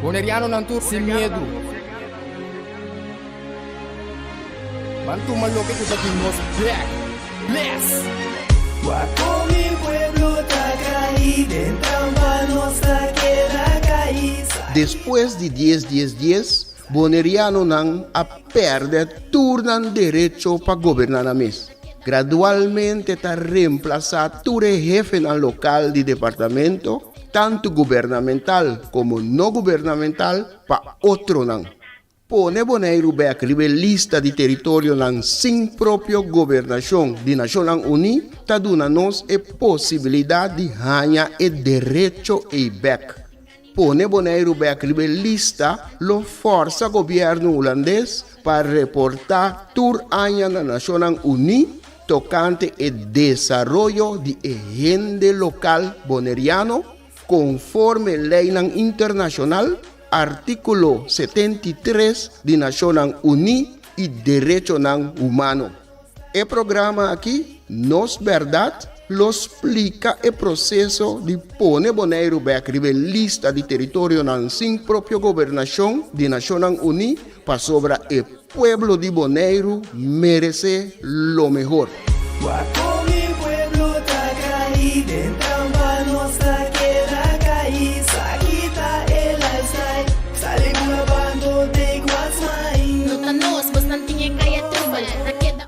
Bonerianonan tur sin miedu. Ban tuma loke ku ta di nos bek. Bless! Wak kon mi pueblo ta kai den trampa nos ta keda kai. Despues di dies dies dies, Bonerianonan a pèrdè tur nan derecho pa goberná nan mes. Gradualmente ta remplasá tur e hefenan lokal di departamento, tantu gubernamental komo no gubernamental, pa otronan. Pone Boneiru bèk riba e lista di teritorionan sin propio gobernashon di Nashonnan Uní ta duna nos e posibilidat di haña e derecho ei bèk. Pone Boneiru bèk riba e lista lo fòrsa gobièrnu hulandes pa reportá tur aña na Nashonnan Uní tokante e desaroyo di e hende lokal boneriano konforme leinan internashonal, artíkulo 73 di Nashonnan Uní i derechonan humano. E programa aki, Nos Bèrdat, lo splika e proseso di pone Boneiru bèk riba e lista di teritorionan sin propio gobernashon di Nashonnan Uní pasobra e pueblo di Boneiru meresé lo mehor. Wak kon mi pueblo ta kai den trampa nos ta keda kai sa kita e lifestyle sali bula bando take what's mine. No ta nos, bosnan tin e kaya trubel, ta keda.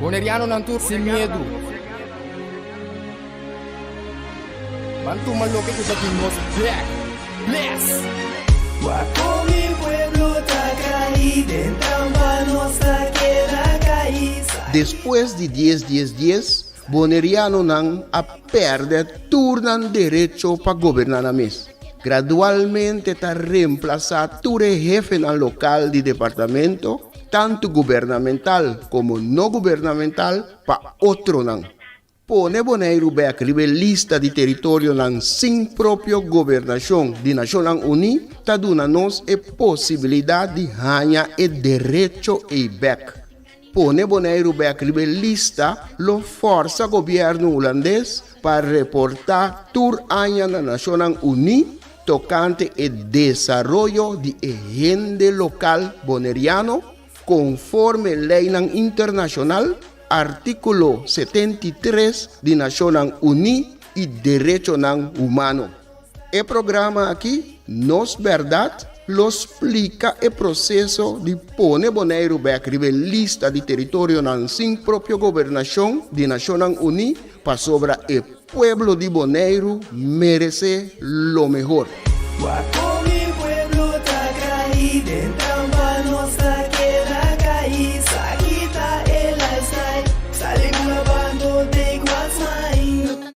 Bonerianonan tur sin miedu. Ban tuma loke ku ta di nos bek. Bless! Wak kon mi pueblo ta kai den trampa nos ta keda kai. Despues di dies dies dies, Bonerianonan a pèrdè tur nan derecho pa goberná nan mes. Gradualmente ta remplasá tur e hefenan lokal di departamento, tantu gubernamental komo no gubernamental, pa otronan. Pone Boneiru bèk riba e lista di teritorionan sin propio gobernashon di Nashonnan Uní ta duna nos e posibilidat di haña e derecho ei bèk. Pone Boneiru bèk riba e lista lo fòrsa gobièrnu hulandes pa reportá tur aña na Nashonnan Uní tokante e desaroyo di e hende lokal boneriano konforme leinan internashonal, artíkulo 73 di Nashonnan Uní i derechonan humano. E programa aki, Nos Bèrdat, lo splika e proseso di pone Boneiru bèk riba e lista di teritorionan sin propio gobernashon di Nashonnan Uní pasobra e pueblo di Boneiru meresé lo mehor. Wak kon mi pueblo ta kai den trampa nos ta keda kai sa kita e lifestyle sali bula bando take what's mine.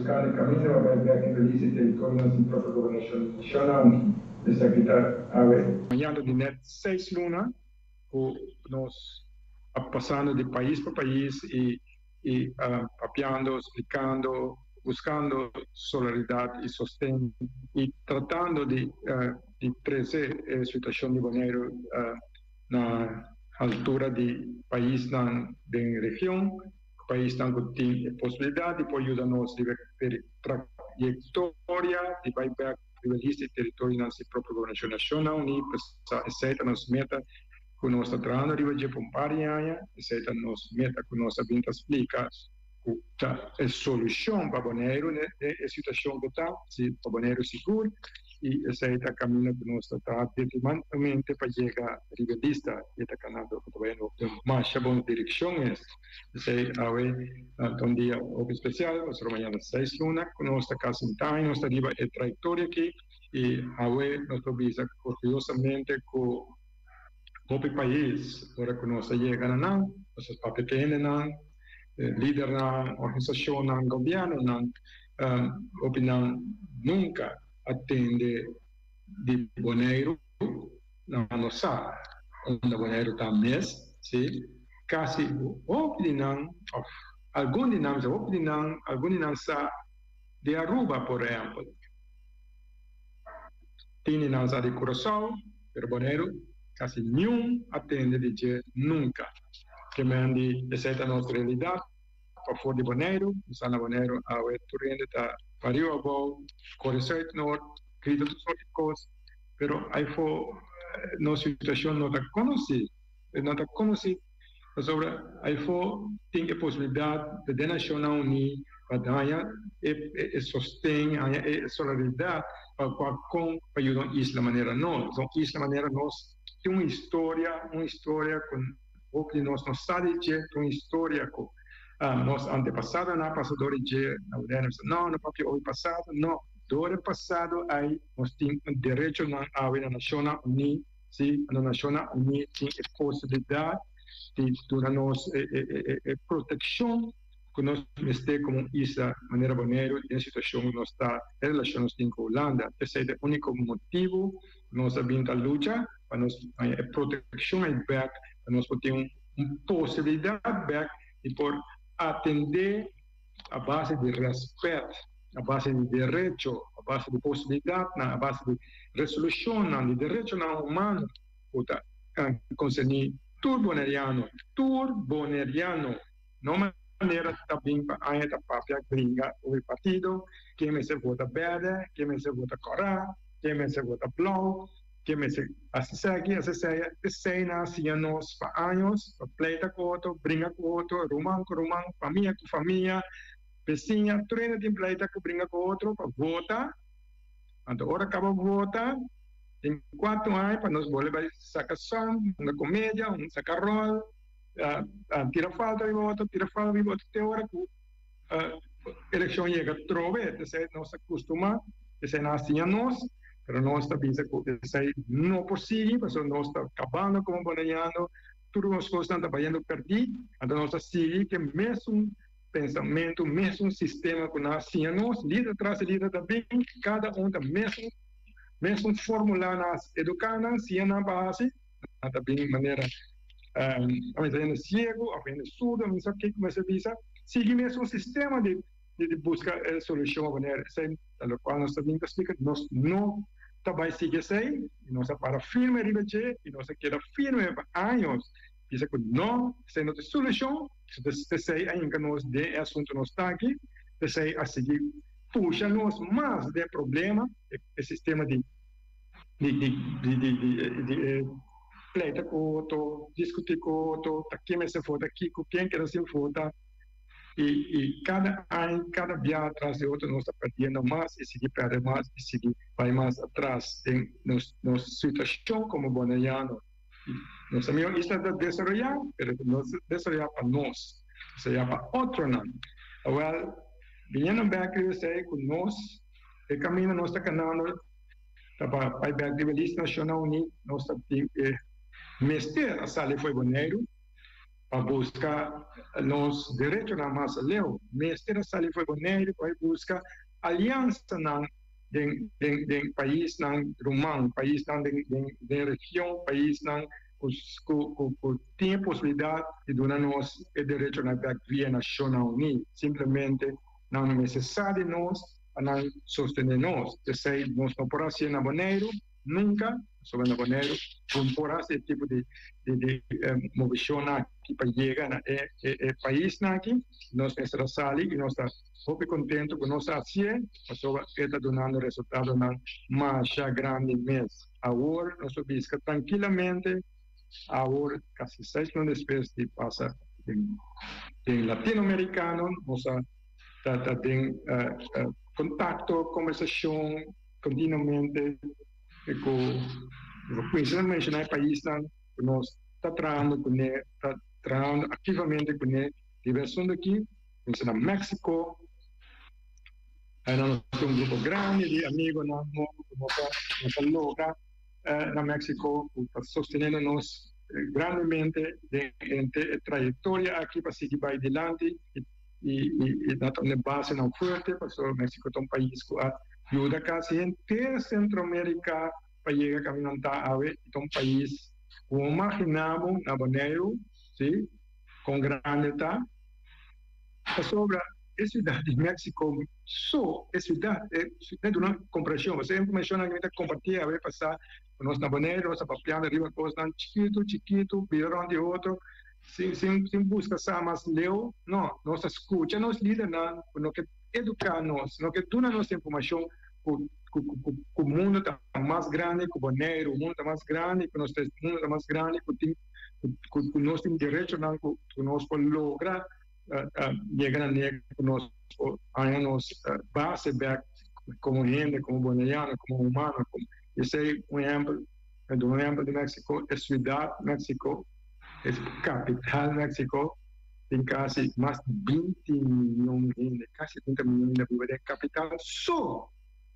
buskando e kaminda pa bai bèk riba lista di teritorionan sin propio gobernashon nashonal. Esaki ta awe. Mañana di nèt seis luna ku nos a pasando di pais pa pais i i papiando, splikando, buskando solidaridat i sosten i tratando di di trese e situashon di Boneiru na altura di paisnan den region. Paisnan ku tin e posibilidat di por yuda nos riba e trayektoria di bai bèk riba lista di teritorionan sin propio gobernashon. Nashonnan Uní p'esei esei ta nos meta ku nos ta trahando riba dje pa un par di aña. Esei ta nos meta ku nos a bin ta splika ku ta e solushon pa Boneiru den e situashon ku ta, si pa Boneiru sigur. I esei ta kaminda ku nos ta traha determinadamente pa yega riba e lista i e ta kanando ku ta bayendo den masha bon direkshon mes. Esei awe ta un dia hopi spesial pasobra mañana seis luna ku nos ta kasi un aña nos ta riba e trayektoria aki i awe nos por bisa orguyosamente ku hopi pais ora ku nos a yega na nan nos a papia ku hendenan, lidernan, organisashonnan, gobièrnunan hopi nan nunka a tende di Boneiru. Nan no sa unda Boneiru ta mes, si. Kasi hopi di nan, of algun di nan, hopi di nan, algun di nan sa di Aruba, por ehempel. Tin di nan sa di Curaçao, pero Boneiru kasi niun a tende di dje nunka. Ke men di esei ta nos realidat pafor di Boneiru. Nos sa na Boneiru awe tur hende ta pariu abou, kore sùit nort, grita tur sort di kos, pero aifo nos situashon no ta konosí. E no ta konosí pasobra aifó tin e posibilidat di den Nashonnan Uní pa haña e sosten, haña e solidaridat pa kua kon pa yuda un isla manera nos. Un isla manera nos tin un historia, un historia ku hopi di nos no sa di dje, tin un historia ku nos antepasadonan a pasa dor di dje. Na Boneiru nos ta no, no papia obi pasado, no, dor e pasado ei nos tin un derechonan awe na Nashonnan Uní. Sí, anto Nashonnan Uní tin e posibilidat di duna nos e protekshon ku nos mester komo un isla manera Boneiru den situashon ku nos ta, e relashon nos tin ku Hulanda. Esei ta e úniko motibu ku nos a bin ta lucha pa nos haña e protekshon ei bèk, pa nos por tin un posibilidat bèk di por atendé a base di rèspèt, a base di derecho, a base di posibilidatnan, a base di resolushonnan di derechonan humano ku ta konserní tur boneriano, tur boneriano, no manera ta bin pa aña ta papia gringa over partido, ken mester vota bèrdè, ken mester vota kòrá, ken mester vota blou. Ke mester hasi esaki, hasi esei, esei nan a siña nos pa años, pa pleita ku otro, bringa ku otro, ruman ku ruman, famia ku famia, besiña, tur hende tin pleita ku bringa ku otro pa vota. Anto ora kaba vota, tin kuatu aña pa nos bolbe bai saka sòn, hunga komedia, saka ròl, tira falta riba otro, tira falta riba otro, te ora ku Elekshon yega trobe, esei nos a kustumá, esei nan a siña nos, pero nos ta bisa ku esei no por sigui pasobra nos ta kabando komo boneiano, tur nos kosnan ta bayendo pèrdí, anto nos ta sigui ku e mesun pensamentu, mesun sistema ku nan a siña nos, lider tras di lider ta bin, kada un ta mesun mesun fórmula nan a eduká nan, siña nan pa hasi, nan ta bin manera a mester hende siego òf hende surdo, mi sa kiko mester bisa. Sigui mes un sistema di di buska e solushon wanneer esei ta lokual nos ta bin ta splika. Nos no ta bai sigui esei i nos a para firme riba dje i nos a keda firme pa años bisa ku no, esei no ta e solushon. Esei a hinka nos den e asuntu nos ta aki, esei a sigui pusha nos mas den problema, e sistema di di di di di e pleita ku otro, diskutí ku otro, ta ken mester vota kiko, ken keda sin vota i i kada aña, kada bia tras di otro nos ta perdiendo mas i sigui pèrdè mas i sigui bai mas atras den nos nos situashon komo boneriano. Nos amigo isla ta desaroyá, pero no ta desaroyá pa nos, desaroyá pa otronan. Awèl, biniendo bèk riba esei ku nos, e kaminda nos ta kanando ta pa bai bèk riba lista Nashonnan Uní, nos ta tin e mester a sali for Boneiru. Pa buska nos derechonan mas leu, mester a sali for Boneiru pa bai buska aliansanan den den den paisnan ruman, paisnan den den den region, paisnan ku ku ku tin e posibilidat di duna nos e derechonan bek via Nashonnan Uní. Simplemente nan mester sa di nos pa nan sostené nos. Esei nos no por hasié na Boneiru. Nunka, pasobra na Boneiru bo por hasi e tipo di di movishonnan aki pa yega na e e paisnan aki. Nos mester a sali i nos ta hopi kontentu ku nos a hasié pasobra e ta dunando resultadonan masha grandi mes. Awor nos por biska trankilamente, awor kasi seis luna despues di pasa den den Latinoamerikano nos a ta ta den kontakto, kombersashon. Continuamente cu cuminsa menciona e paisnan cu nos ta trahando cune, ta trahando activamente cune riba e asunto aki, cuminsa na Mexico, aynan nos tin un grupo grandi di amigonan nobo cu nos a nos a logra na Mexico cu ta sosteniendo nos grandemente den e trayectoria aki pa sigui bay dilanti. I na ta un basenan fuerte pasobra Mexico ta un pais ku a yuda kasi henter Centroamerica pa yega kaminda nan ta awe. I ta un pais ku bo magina bo na Boneiru, si, kon grandi ta. Pasobra e siudat di Mexico so, e siudat, e duna komparashon, pasobra e informashonnan ku mi ta kompartí awe pasá ku nos na Boneiru, nos ta papiando riba kosnan chikitu chikitu, bira rònt di otro. Sin sin sin buska sa mas leu, no. Nos ta skucha nos lidernan ku no ke eduká nos, no ke duna nos informashon ku ku ku ku mundu ta mas grandi ku Boneiru, mundu ta mas grandi ku nos tres, mundu ta mas grandi ku tin ku ku nos tin derechonan ku ku nos por logra yega na nega ku nos por haña nos base bèk komo hende, komo boneiano, komo humano. Esei un ehèmpel, un ehèmpel di Mexico, e siudat Mexico. E kapital Mexico tin kasi mas di binti miyon hende, kasi trinta miyon hende a biba den e kapital so.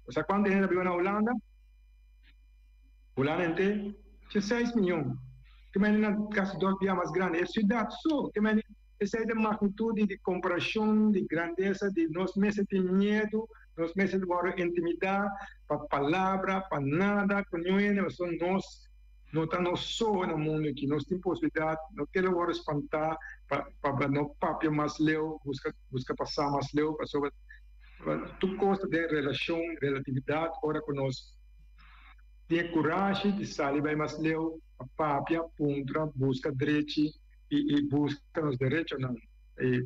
Bo sa kuantu hende a biba na Hulanda? Hulanda henter tin seis miyon. Ke mende na kasi dos bia mas grandi e siudat so. Ke mende esei ta magnitud di komparashon di grandesa di nos mester tin miedu, nos mester wòrdu intimidá pa palabra, pa nada ku niun hende pasobra nos. No ta nos so na mundu aki. Nos tin posibilidat, no kere wòrdu spantá pa pa no papia mas leu, buska buska pa sa mas leu, pasobra tur kos ta den relashon, relatividat. Ora ku nos tin e kurashi di sali bai mas leu pa papia, puntra, buska drechi i i buska nos derechonan. I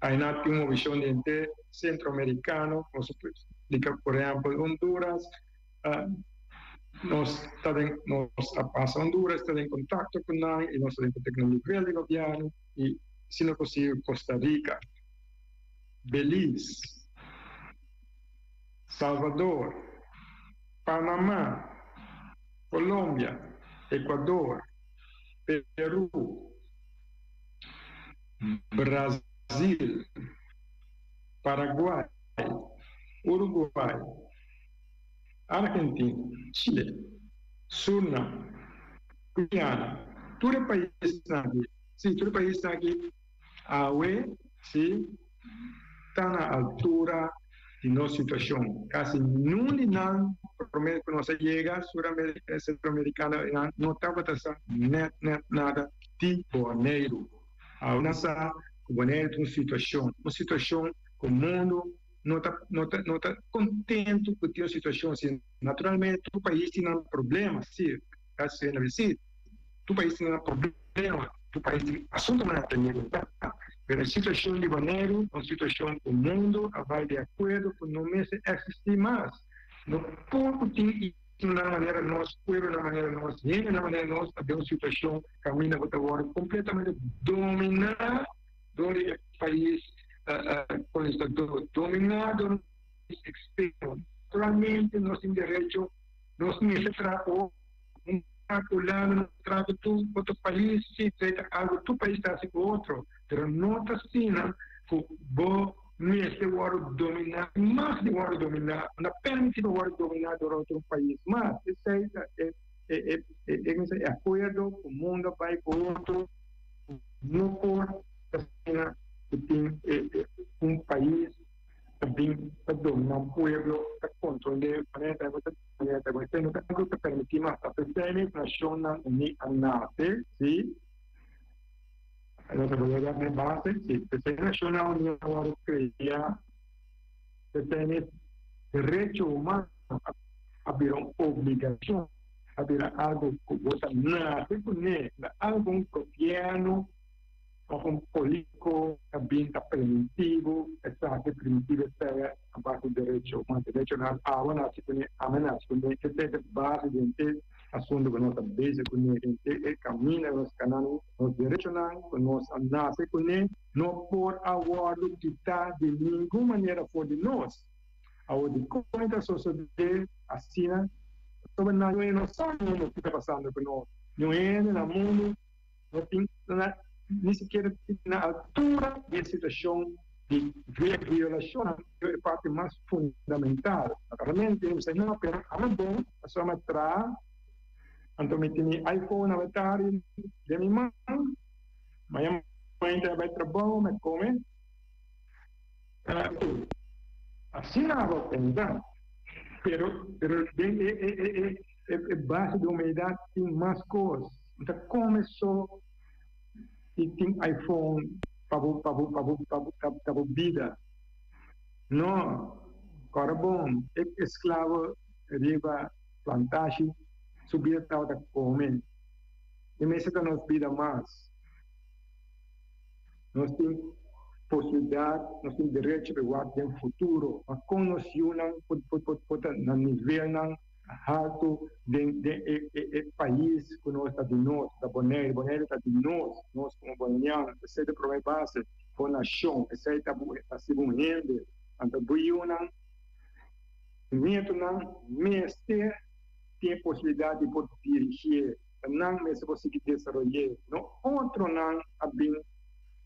aina tin un movishon di henter sentroamerikano, nos a splika por ehèmpel Honduras. Nos ta den nos a pasa Honduras ta den contacto cu nan y nos ta den contacto na nivel di gobierno y si no posible Costa Rica, Belize, Salvador, Panama, Colombia, Ecuador, Peru, Brazil, Paraguay, Uruguay. Argentina, Chile, Surnam, Guyana, tur e paisnan aki, si, tur e paisnan aki awe, si, ta na altura di nos situacion. Casi nun di nan prome cu nos a yega Suramerica, Centroamericano, nan no tabata sa net net nada di Boneiru. Awe nan sa cu Boneiru ta un situacion, un situacion cu mundo no ta no ta no ta contento cu tin un situacion asina. Naturalmente tur pais tin nan problema, si, casi na si, tur pais tin nan problema, tur pais tin asuntonan a tene cuenta, pero e situacion di Boneiru ta un situacion cu mundo a bay di acuerdo cu no mester existi mas. No por cu tin islanan manera nos, pueblonan manera nos, hendenan manera nos ta den un situacion caminda cu ta wordo completamente domina dor di e pais kolonizador, dominá dor un pais eksterno. Naturalmente nos tin derecho, nos mester traha ku un Hulanda, nos traha ku tur otro pais, si esei ta algu tur pais ta hasi ku otro, pero no ta asina ku bo mester wòrdu dominá, mas di wòrdu dominá, no ta permití pa wòrdu dominá dor otro pais mas. Esei ta e akuerdo ku mundu a bai ku otro. No por asina ku tin un pais ta bin ta domina un pueblo, ta kontrol'é manera ta ta manera ta esei no ta algu ta permití mas. Ta p'esei mes Nashonnan Uní a nase, sí, nos a bolbe wak na e base, sí, p'esei Nashonnan Uní a wòrdu krea, p'esei mes derecho humano a bira un obligashon. A bira algo ku bo ta nase kuné, ta algo un gobièrnu òf un polítiko ta bin ta primintí bo esaki, primintí bo esei a base di derecho. Ma derechonan abo nase kuné, ami nase kuné, esei ta base di henter asuntu ku nos ta bezig kuné, henter e kaminda ku nos kana, nos derechonan ku nos a nase kuné no por a wòrdu kitá di ningun manera for di nos. Awor dikon e ta sosodé asina? Pasobra nan hende no sa mundu ki ta pasando ku nos. Niun hende na mundu no tin ni sikiera tin na altura di e situashon di violashonnan ku e parti mas fundamental. Naturalmente mi bisa no, pero ami bon pasobra mi a traha, anto mi tin mi iPhone awetari den mi man, mañana mainta mi a bai trabou, mi a kome. Asina abo pensa, pero pero den e e e e e base di humanidad tin mas cos. No ta come so y tin iPhone pa bo pa bo pa bo pa bo ta bo bida. No, cora bon, e esclavo riba plantashi su bida tabata come. E mester ta nos bida mas. Nos tin posibilidat, nos tin derecho pa wak den futuro, ma kon nos yunan por por ta na nivelnan haltu den den e e pais ku nos ta di nos, ta Boneiru. Boneiru ta di nos, nos komo boneiano, esei ta promé base, bo nashon, esei ta bo hasi bo un hende. Anto bo yunan, nietonan mester tin e posibilidat di por dirigié. Ta nan mester por sigui desaroy'é, no otronan a bin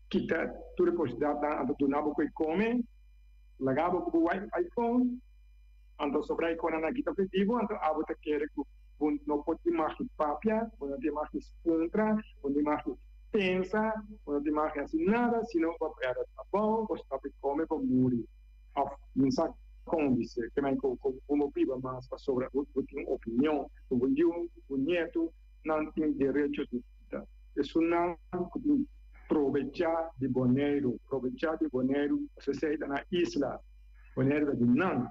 kita tur e posibilidatnan anto duna bo ku e kome, laga bo ku bo iPhone, anto sobra e konan a kita for di bo, anto abo ta kere ku bo no por tin mag di papia, bo no tin mag di spuntra, bo no tin mag di pensa, bo no tin mag di hasi nada, sino bo a pèrdè trabou, bo stòp di kome, bo muri òf mi sa kon bis'é, ke men ku bo no biba mas pasobra bo tin un opinion. Ku bo yu, bo nietu, nan tin derecho di bida. Esunnan ku tin probechá di Boneiru, probechá di Boneiru, pasobra esei ta nan isla. Boneiru ta di nan.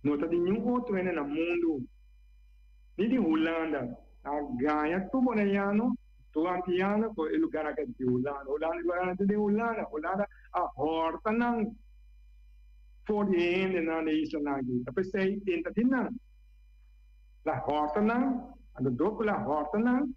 No ta di niun otro hende na mundu, ni di Hulanda. Nan a gaña tur boneiano, tur antiano ku e lugar aki di Hulanda. Hulanda, e lugarnan ta di Hulanda. Hulanda a hòrta nan for di e hendenan di e islanan aki. Ta p'esei e ta di nan. La hòrtanan, anto dor ku la hòrtanan,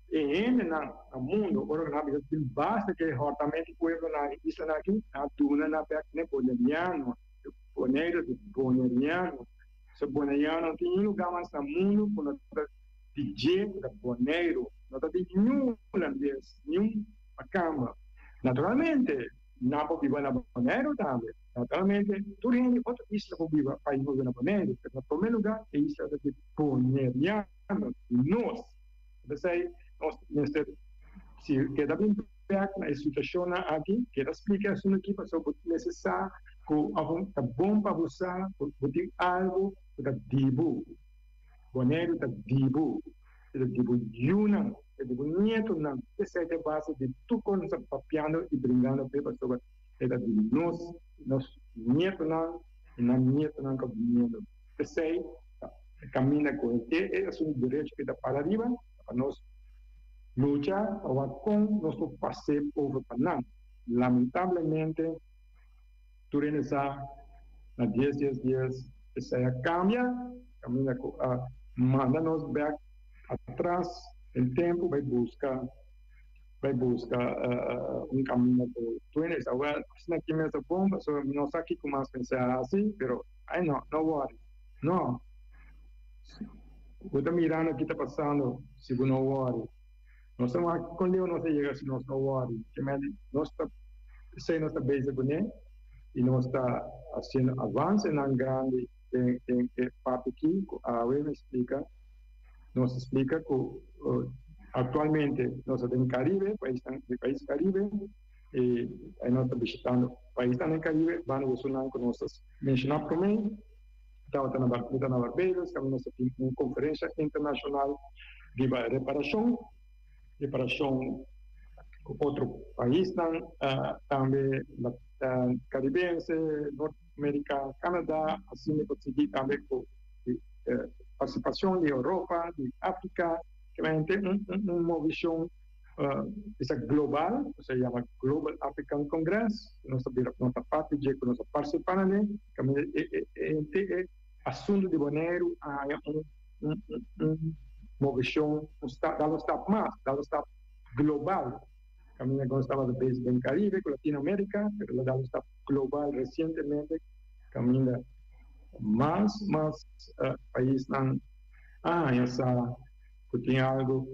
e hendenan na mundu ora ku nan a bisa tin basta ku e hòrtamento di pueblonan i islanan aki, nan a duna nan bèk n'e boneriano, e Boneiru ta boneriano, so boneriano no tin niun lugá mas na mundu ku no ta di dje ku ta Boneiru, no ta di niun hulandes, niun makamba. Naturalmente nan por biba na Boneiru tambe. Naturalmente, tur hende di otro isla por biba pais por biba na Boneiru, pero na prome lugar e isla ta di Boneriano, di nos. P'esei nos mester si keda bin bek na e situacionnan aki, keda splica e asunto aki pasobra bo mester sa cu of ta bon pa bo sa cu bo tin algo cu ta di bo. Boneiru ta di bo, e ta di bo yunan, e ta di bo nietonan. Esei ta e base di tur cos nos ta papiando y bringando p'e pasobra. E ta di nos, nos nietonan i nan nietonan ku biniendo. P'esei ta e kaminda ku e ke e asuntu di derecho ku ta para riba ta pa nos lucha pa wak kon nos por pas'é over pa nan. Lamentablemente tur hende sa na dies dies dies esei a kambia, kaminda ku a manda nos bèk atras den tempu bai buska. Bai buska un caminda cu tu hende bisa, well, asina aki mes ta bon, pasobra mi no sa kico mas mester haci, pero ay no, no worry. No. Bo ta mirando ki ta pasando si bo no worry. Nos ta wak con leu nos a yega si nos no worry. Kementi nos ta, esey nos ta bezig cune y nos ta haciendo avancenan grandi den den e parti aki cu awe mi splica. Nos a splica cu. Aktualmente nos ta den Karibe, paisnan di pais Karibe, i ai nos ta bishitando paisnan den Karibe, banda di esunnan ku nos a menshoná promé. Tabata na mi ta na Barbados, kaminda nos ta tin un konferensha internashonal riba reparashon, reparashon ku otro paisnan tambe karibense, Nort Amerika, Canada, asina por sigui tambe ku partisipashon di Europa, di Afrika, kende un movishon bisa global, ku se yama Global African Congress, nos ta bira nos ta parti dje ku nos ta partisipá na ne, kaminda e e asuntu di Boneiru a haña un un movishon, un stap, dal un stap mas, dal un stap global. Kaminda ku nos tabata bezig den Karibe ku Latinoamerika, pero lo dal un stap global resientemente kaminda mas mas paisnan a haña sa ku tin algu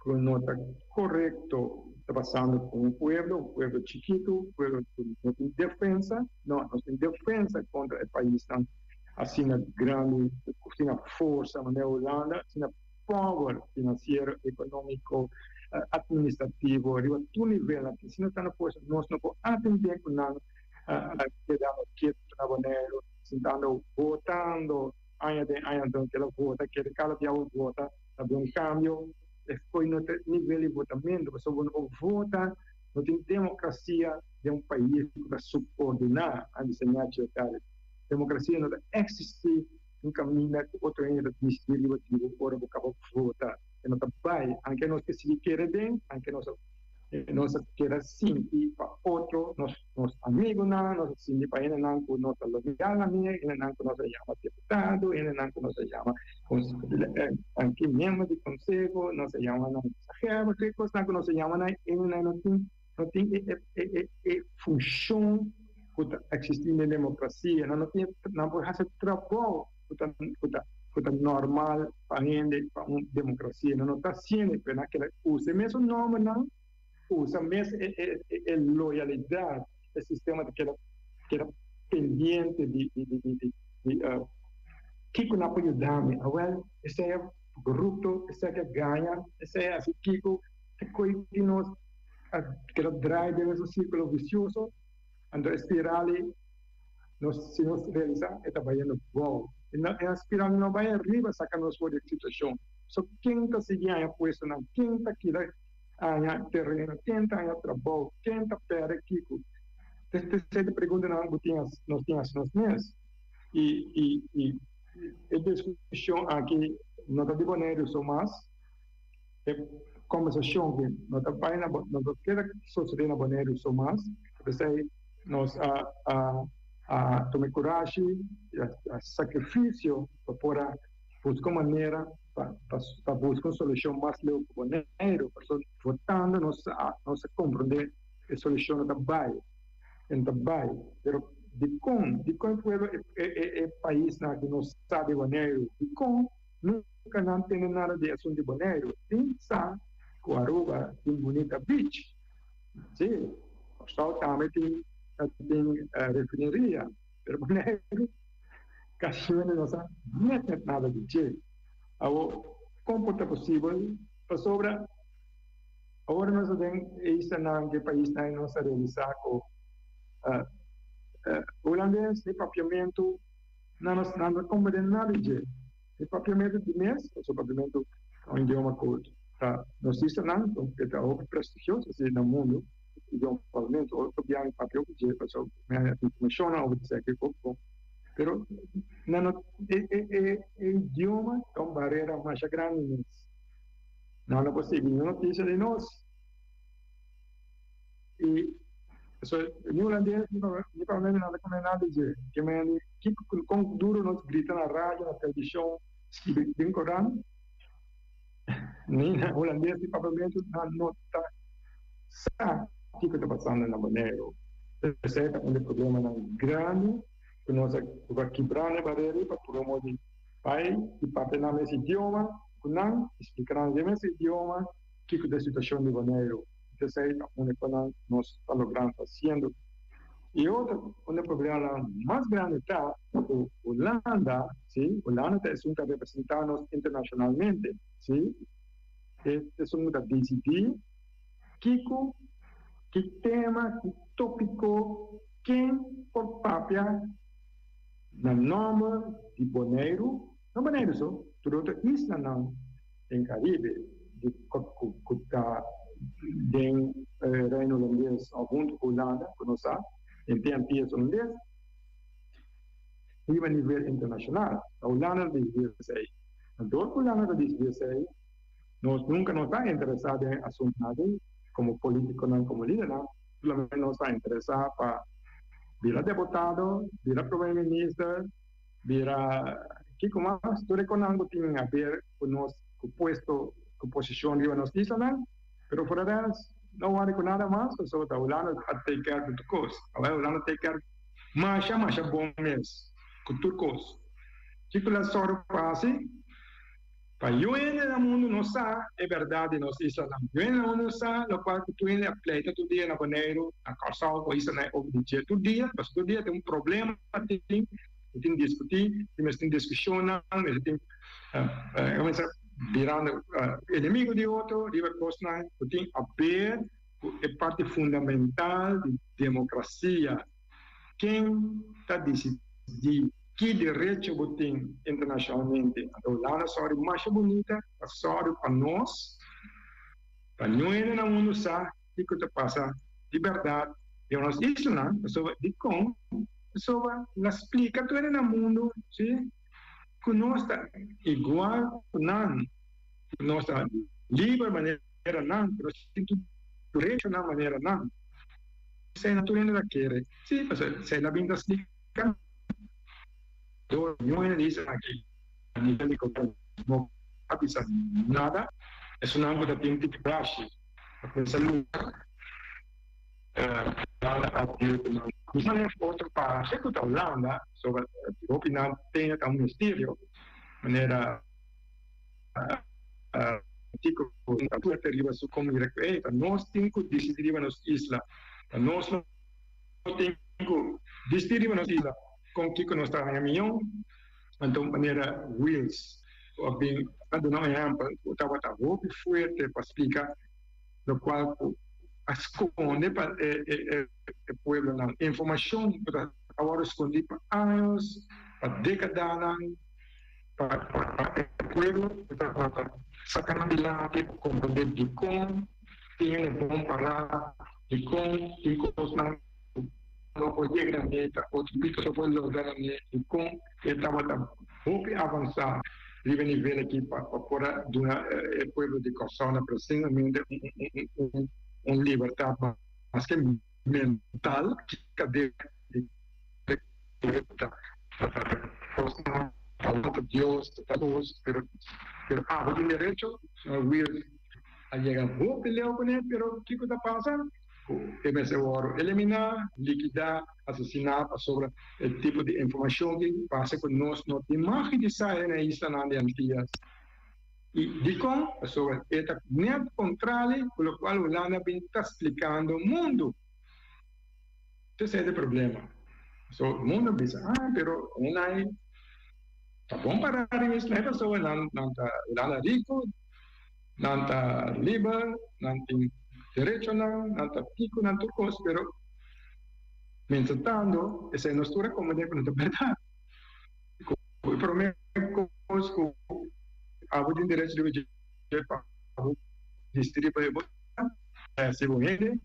ku no ta korekto ta pasando ku un pueblo, un pueblo chikitu, un pueblo ku no tin defensa, no, nos tin defensa kontra e paisnan asina grandi, asina forsa manera Hulanda, asina power finansiero, ekonómiko, atministrativo, riba tur nivel nan tin asina tantu forsa, nos no por atendé ku nan kedando ketu na Boneiru, sintando votando aña den aña, anto keda vota, kere kada bia bo vota ta bin un kambio, e fo'i no ta nivel di votamentu, pasobra bo no por vota, no tin demokrasia den un pais ku ta supordiná a diseñá Chilcari. Demokrasia no ta eksistí un kaminda ku otro hende ta disidí riba di bo ora bo kaba vota. E no ta bai, anke nos ke sigui kere den, anke nos nos a keda sinti pa otro, nos nos amigunan, nos a sinti pa hendenan ku no ta loyal na mi, hendenan ku nos a yama diputado, hendenan ku nos a yama anke miembro di konseho, nos a yama nan konsehero, tur e kosnan ku nos a yama nan, hendenan no tin no tin e e e e funshon ku ta eksistí den demokrasia, nan no tin nan por hasi trabou ku ta ku ta ku ta normal pa hende pa un demokrasia, nan no ta hasiendo, pero nan keda usa e mesun nòmbernan, usa mes e e e loyalidat, e sistema ta keda keda pendiente di di di di di kiko nan por yuda mi, awèl esei a korupto, esei a gaña, esei a hasi kiko, te koe di nos a keda draai den esun sirkulo visioso, anto e spiral ei nos si nos realisa e ta bayendo bou, e spiral no bai ariba saka nos for di e situashon. So ken ta sigui haña puestonan, ken ta keda haña tereno, ken ta haña trabou, ken ta pèrdè kiko? Esei ta preguntanan ku tin nos tin hasi nos mes. I i e diskushon aki no ta di Boneiru so mas. E kombersashon ku no ta bai na no ta keda sosodé na Boneiru so mas. P'esei nos a a a tuma e kurashi i a sakrifisio pa por a buska un manera pa pa buska un solushon mas leu ku Boneiru. Pasobra votando nos a nos a komprondé e solushon no ta bai, e no ta bai. Pero dikon? Dikon e pueblo e e e paisnan aki no sa di Boneiru? Dikon? Nunca nan tende nada di asuntu di Boneiru. Tin sa cu Aruba tin bunita beach. Si, Corsou tambe tin tin refineria, pero Boneiru casi hende no sa net net nada di dje. Awor, con por ta posibel? Pasobra awor nos ta den e islanan, di e paisnan, nos a realisa cu Hulandes, e papiamentu. Nan no nan no comprende nada di dje. E papiamentu di mes, pasobra papiamentu ta un idioma ku ta nos islanan, e ta hopi prestigioso asi na mundu, idioma papiamentu. Otro bia mi papia hopi dje pasobra mi haña informashonnan over di esaki hopi bon. Pero nan no e e e e idioma ta un barera masha grandi mes. Nan no por sigui niun notisia di nos. I so ni hulandes ni ni papiamentu nan ta come nada di dje. Ke men di kiko kon duro nos grita na radio, na televishon, skibi den koran, ni na hulandes ni papiamentu nan no ta sa kiko ta pasando na Boneiru. Esei ta un di e problemanan grandi ku nos a ku a kibra na e barera ei pa promovi bai i papia nan mes idioma ku nan i splika nan den mes idioma kiko ta e situashon di Boneiru. Esei ta un ku nan nos ta logrando hasiendo. I otro, un di e problemanan mas grandi ta ku Hulanda, si, Hulanda ta esun ta representá nos internashonalmente, si. Esun ku ta disidí kiko, ki tema, ki tópiko, ken por papia na nòmber di Boneiru, no Boneiru so, tur otro islanan den Karibe di ku ta den Reino Holandes òf huntu ku Hulanda, ku nos sa, den Antias Holandes, riba nivel internashonal. Ta Hulanda ta disidí esei. Dor ku Hulanda ta disidí esei, Nos nunka no ta interesá den asuntunan aki komo polítikonan, komo lidernan, solamente nos ta interesá pa bira deputado, bira prome minister, bira kiko mas, tur e konan ku tin haber ku nos, ku puesto, ku posishon riba nos islanan, pero for de rest no wòri ku nada mas, pasobra ta Hulanda a take care ku tur kos. Awor Hulanda take care masha masha bon mes ku tur kos. Kiko la sòru pa hasi? Pa yu hende na mundu no sa e bèrdat di nos islanan. Yu hende na mundu no sa lokual ku tur hende a pleita tur dia na Boneiru, na Kòrsou ku islanan e obi di dje tur dia, pasobra tur dia tin un problema tin, ku tin diskutí, tin mester tin diskushonnan, mester tin kuminsá birando enemigu di otro riba kosnan ku tin aber ku e parti fundamental di demokrasia. Ken ta disidí ki derecho bo tin internashonalmente? Anto Hulanda sòru masha bunita pa sòru pa nos, pa niun hende na mundu sa kiko ta pasa di bèrdat den nos islanan. Pasobra dikon? Pasobra la splika tur hende na mundu si ku nos ta igual ku nan, ku nos ta liber manera nan, ku nos tin tur derechonan manera nan. Esei no tur hende ta kere. Sí, pasobra esei la bin ta splika dor niun hende di esaki a nivel di gobierno no a bisa nada. Esunnan ku ta tin tiki brashi ta kuminsá lucha Hulanda a deal ku nan. Mi sa nef otro parse ku ta Hulanda, pasobra hopi nan tene ta un misterio manera. Kiko ta fuerte riba su komunidad ku ey ta nos tin ku disidi riba nos isla, ta nos no tin ku disidi riba nos isla kon kiko nos ta haña miyon. Anto manera Wiels ku a bin a duna un ehèmpel ku tabata hopi fuerte pa splika lokual ku a skonde pa e pueblonan, informashon ku ta a wòrdu skondi pa años, pa dekadanan. Pa e pueblo ku tabata saka nan dilanti pa komprendé dikon tin e bon pará, dikon tin kosnan ku no por yega na meta, otro piko no por logra na meta, dikon e tabata hopi avansá riba e nivel aki pa por a duna e pueblo di Kòrsou na presentemente un libertat maske mental ki di Kosnan ta Dios ta kos pero pero abo tin derecho Will a yega hopi leu kuné pero kiko ta pasa ku e mester wòrdu eliminá likidá asesiná pasobra e tipo di informashon ki pasa ku nos no tin mag di sa e na islanan di Antias i dikon pasobra e ta nèt kontrali ku lokual Hulanda bin ta splikando mundu. Esei ta e problema. So mundu a bisa, ah, pero unai ta bon para riba isla ei pasobra nan nan ta Hulanda riku, nan ta liber, nan tin derechonan, nan ta piku nan tur kos, pero mientratanto esei nos tur a komprendé ku no ta bèrdat. Ku e promé kos ku abo tin derecho riba dje pa bo bisti riba e bo Si bo hende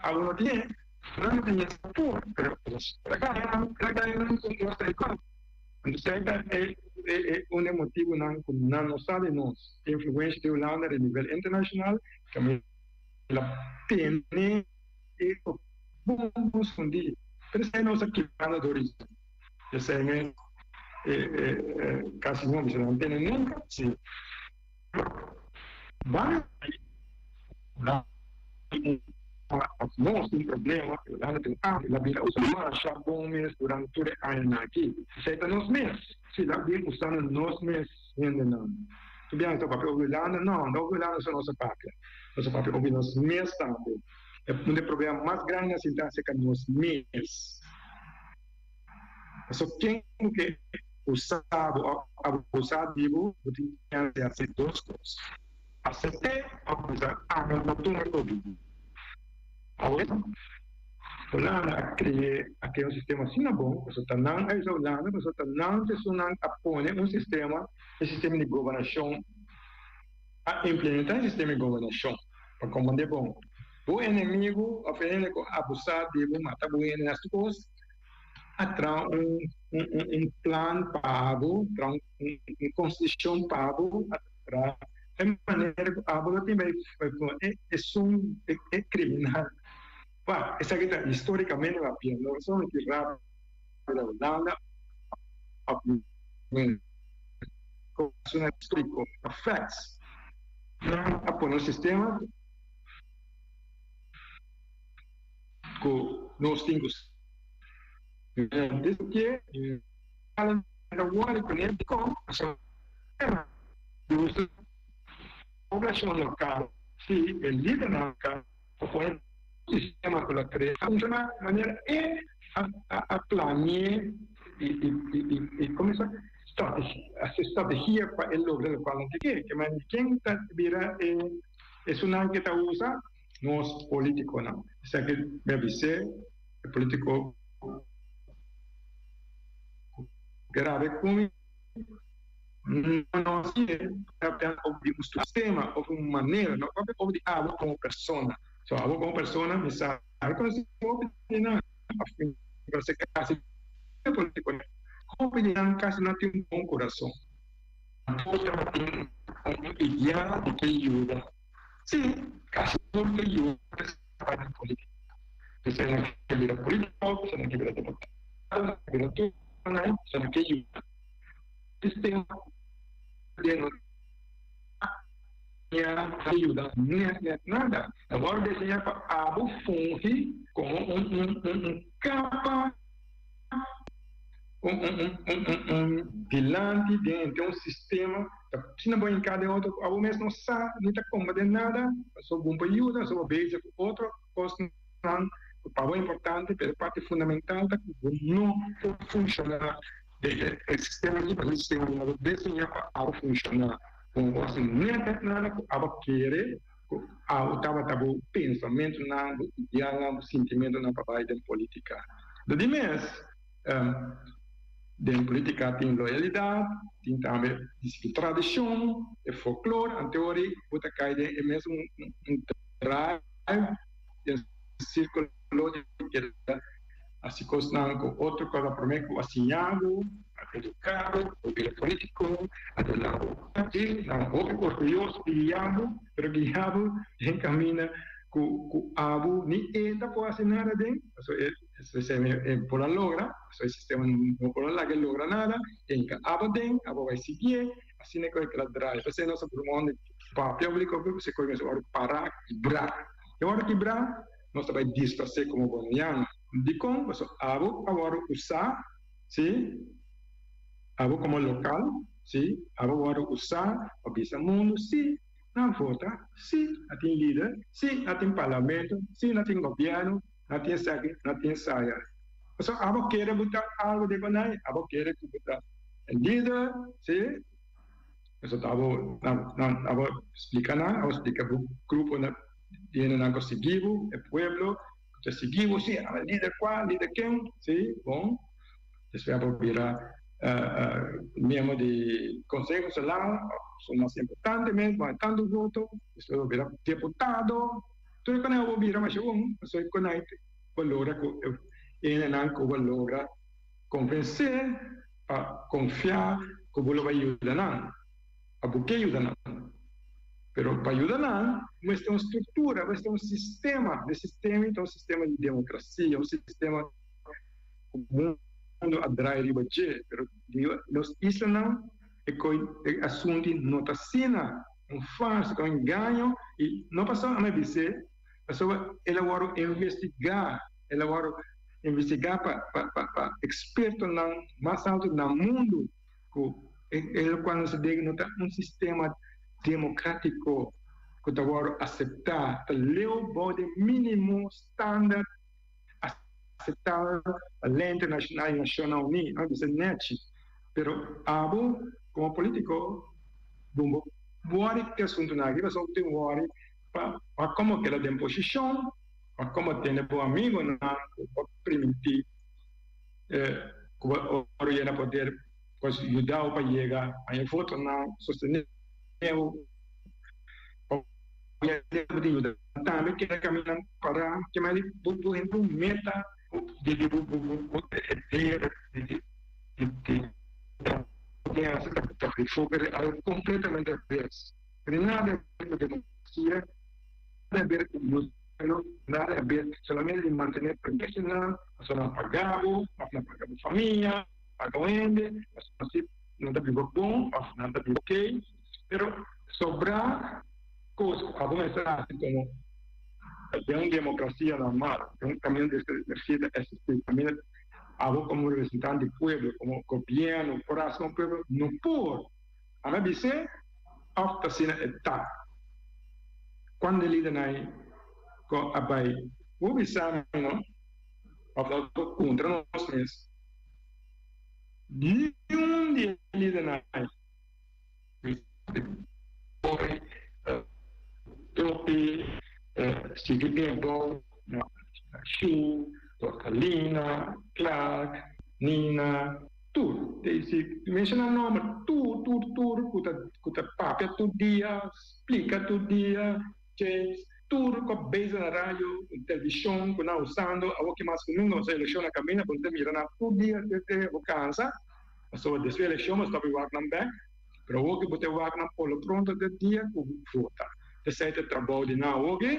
abo no tin nan no tin esa por pero nan ku nos ta igual entonces ta e e un e motibunan ku nan no sa di nos influencia di Hulanda riba nivel internacional kaminda la tene e bon bon skondí pero esei nos a kibra dor di esei mes e e kasi no bisa nan tene nunka si. Banda di nos tin problema, Hulanda tin hamber, la bira usa masha bon mes durante tur e añanan aki. Esei ta nos mes. Si la bin usando nos mes hendenan. Tu biaha ta papia obi Hulanda? No, no obi Hulanda so nos a papia. Nos a papia obi nos mes tambe. E un di e problema mas grandi na sinta aserka nos mes. Pasobra ken ku ke. Usa bo òf abusá di bo, bo tin chèns di hasi dos kos, asept'é òf bisa, Ami no tuma e obligo. Awe, Hulanda a kre'é a krea un sistema asina bon, pasobra ta nan a usa Hulanda, pasobra ta nan esunnan a pone un sistema, e sistema di gobernashon, a implementá e sistema di gobernashon pa komprendé bon. Bo enemigu òf e hende ku a abusá di bo, mata bo hende, hasi tur kos, a traha un un plan pa bo, traha un konstitushon pa bo, a traha e manera ku abo lo tin bai e esun e kriminal. Wak, esaki ta histórikamente papia, no solamente rapi na Hulanda òf kosnan históriko, ta facts. Nan a pone un sistema ku nos tin ku Poblashon lokal, si e lidernan lokal por pone un sistema ku lo krea funshoná manera e a plane'é i kuminsá hasi strategia pa e logra lokual nan ta kere. Ke manera ken ta bira esunnan ke ta usa? Nos politikonan. Esaki mi a bis'é e politiko grave ku mi no hasié papia over di un sistema of un manera, no papia over di abo komo persona. So abo komo persona mi sa konosi hopi di nan of kasi politiko hopi di nan kasi no tin un bon kurason. Tur tabatin un idea di ke yuda. Sí, kasi tur ta yuda pa den polítika. Esei ke bira polítiko, esei ke bira deputado, esei ke bira tur, esei ke yuda sistema den ta yuda net net nada. Ta wòrdu deseñá pa abo fungi komo un un kapa, un un dilanti den un sistema. Ta asina bo hinká den otro ku abo mes no sa ni ta komba den nada, pasobra bo pa yuda, pasobra bo bezig ku otro kosnan ku pa bo importante, pero e parti fundamental ta ku bo no por funshoná den e sistema aki, pasobra e sistema no ta diseñá pa abo funshoná. Bo no por hasi nèt nada ku abo kere ku abo tabata bo pensamentunan, bo idealnan, bo sintimentunan pa bai den polítika. Di mes. Den politica tin loyalidad, tin tambe tradicion, e folklore, anteori bo ta cay den e mes un drive, den circulo di keda haci cosnan cu otro cosa prome cu a siña bo, a educa bo, bo bira politico, a duna bo si, nan hopi orguyoso di guia bo, pero guia bo den camina cu abo ni e ta por haci nada den, pasobra e. Esei e por a logra, pasobra e sistema no por a laga e logra nada, e hinka abo den, abo bai siguié, asina ku e keda drai. P'esei nos a broma di papia obligó ku esei kos mester wòrdu pará, kibrá. E wòrdu kibrá, nos ta bai disfras'é komo boneriano. Dikon? Pasobra abo a wòrdu usá, sí, abo komo lokal, sí, abo a wòrdu usá pa bisa mundu, sí, nan vota, sí, a tin lider, sí, a tin parlamento, sí, nan tin gobièrnu. No tin esaki, no tin esaya. Pasobra abo kere bo ta algo di konai, abo kere ku bo ta e lider, si? Pasobra abo, nan, abo splika nan, abo splika bo grupo na di hendenan ku sigui bo, e pueblo ku ta sigui bo, si, abo e lider kua, lider ken, si, bon. Despues abo bira miembro di Konseho Insular, su mas importante mes, bo a tantu voto, despues bo bira deputado. Tur e konai bo bira masha bon, pasobra e konai bo logra ku e hendenan ku bo logra konvensé pa konfia ku bo lo bai yuda nan, pa bo ke yuda nan. Pero pa yuda nan bo mester un struktura, bo mester un sistema. E sistema ta un sistema di demokrasia, un sistema ku mundu a drai riba dje. Pero di nos islanan e koi e asuntu no ta asina. Un farsa, ta un engaño y no pasobra mi a bis'é, pasobra el a wòrdu investigá, el a wòrdu investigá pa pa pa ekspertonan mas alto na mundu ku e lokual nos ta debe no ta un sistema demokratiko ku ta wòrdu aseptá, ta leu bou di mínimo standard aseptabel pa lei internashonal i Nashonnan Uní. Mi a bisa nèchi. Pero abo komo polítiko bo no wòri ku e asuntunan aki pasobra bo tin wòri pa pa komo keda den posishon, pa komo tene bo amigonan ku bo primintí ku bo ora yena poder por yuda bo pa yega haña votonan, sostené bo pa bo tin yuda tambe keda kaminda pará kema di bo bo meta di bo bo di di hasi ta enfoke di algo completamente al revés. Pero nada a ver cu democracia, nada a ver cu gobierno, nada a ver solamente di mantene privilegionan, pasobra nan paga bo, of nan paga bo famia, paga un hende, pasobra si nan ta biba bon of nan ta biba ok, pero sobra cos cu abo mester haci como den un democracia normal, den un caminda di democracia ta existi, caminda. Abo komo representante di pueblo, komo gobièrnu por hasi un pueblo? No por. Ami a bis'é òf ta asina e ta. Kuando e lidernan ei ku a bai por bisa mi no, òf nos por puntra nos mes, niun di e lidernan ei por topi sigui den bou na Shu, Rosalina, Clark, Nina, tur. Si menciona nomber, tur, tur, tur cu ta cu ta papia tur dia, splica tur dia, James, tur cu a bezig na radio, television cu nan usando, awor ki mas cu nunca nos eleccion na caminda, bo ta mira nan tur dia te te bo cansa. Pasobra despues eleccion bo stop y wak nan bek, pero awor ki bo ta wak nan por lo pronto te dia cu vota. Esey ta e trabou di nan awor ki.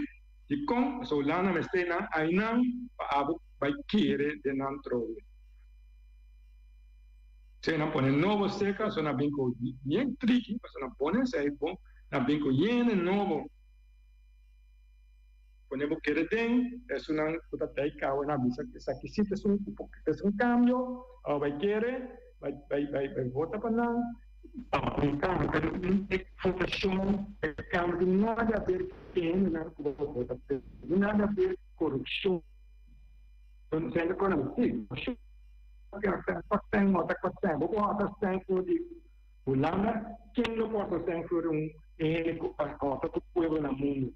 Dikon? Pasobra Hulanda mester nan aynan pa abo bai kere den nan trobe. Esey nan pone nobo seka, so nan bin ku yen triki, pasobra nan pone esey bon, nan bin ku yene nobo. Pone bo kere den esunnan ku ta tei kawe nan bisa esaki si ta un kambio, abo bai kere, bai bai bai vota pa nan. Un kambio, pero e votashon, e kambio tin nada haber ku hendenan ku bo vota p'e, tin nada haber ku korupshon. Sende ku nan si, korupshon bo por hòrta sèn for di Hulanda, ken lo por hòrta sèn for di un hende ku a hòrta tur pueblo na mundu?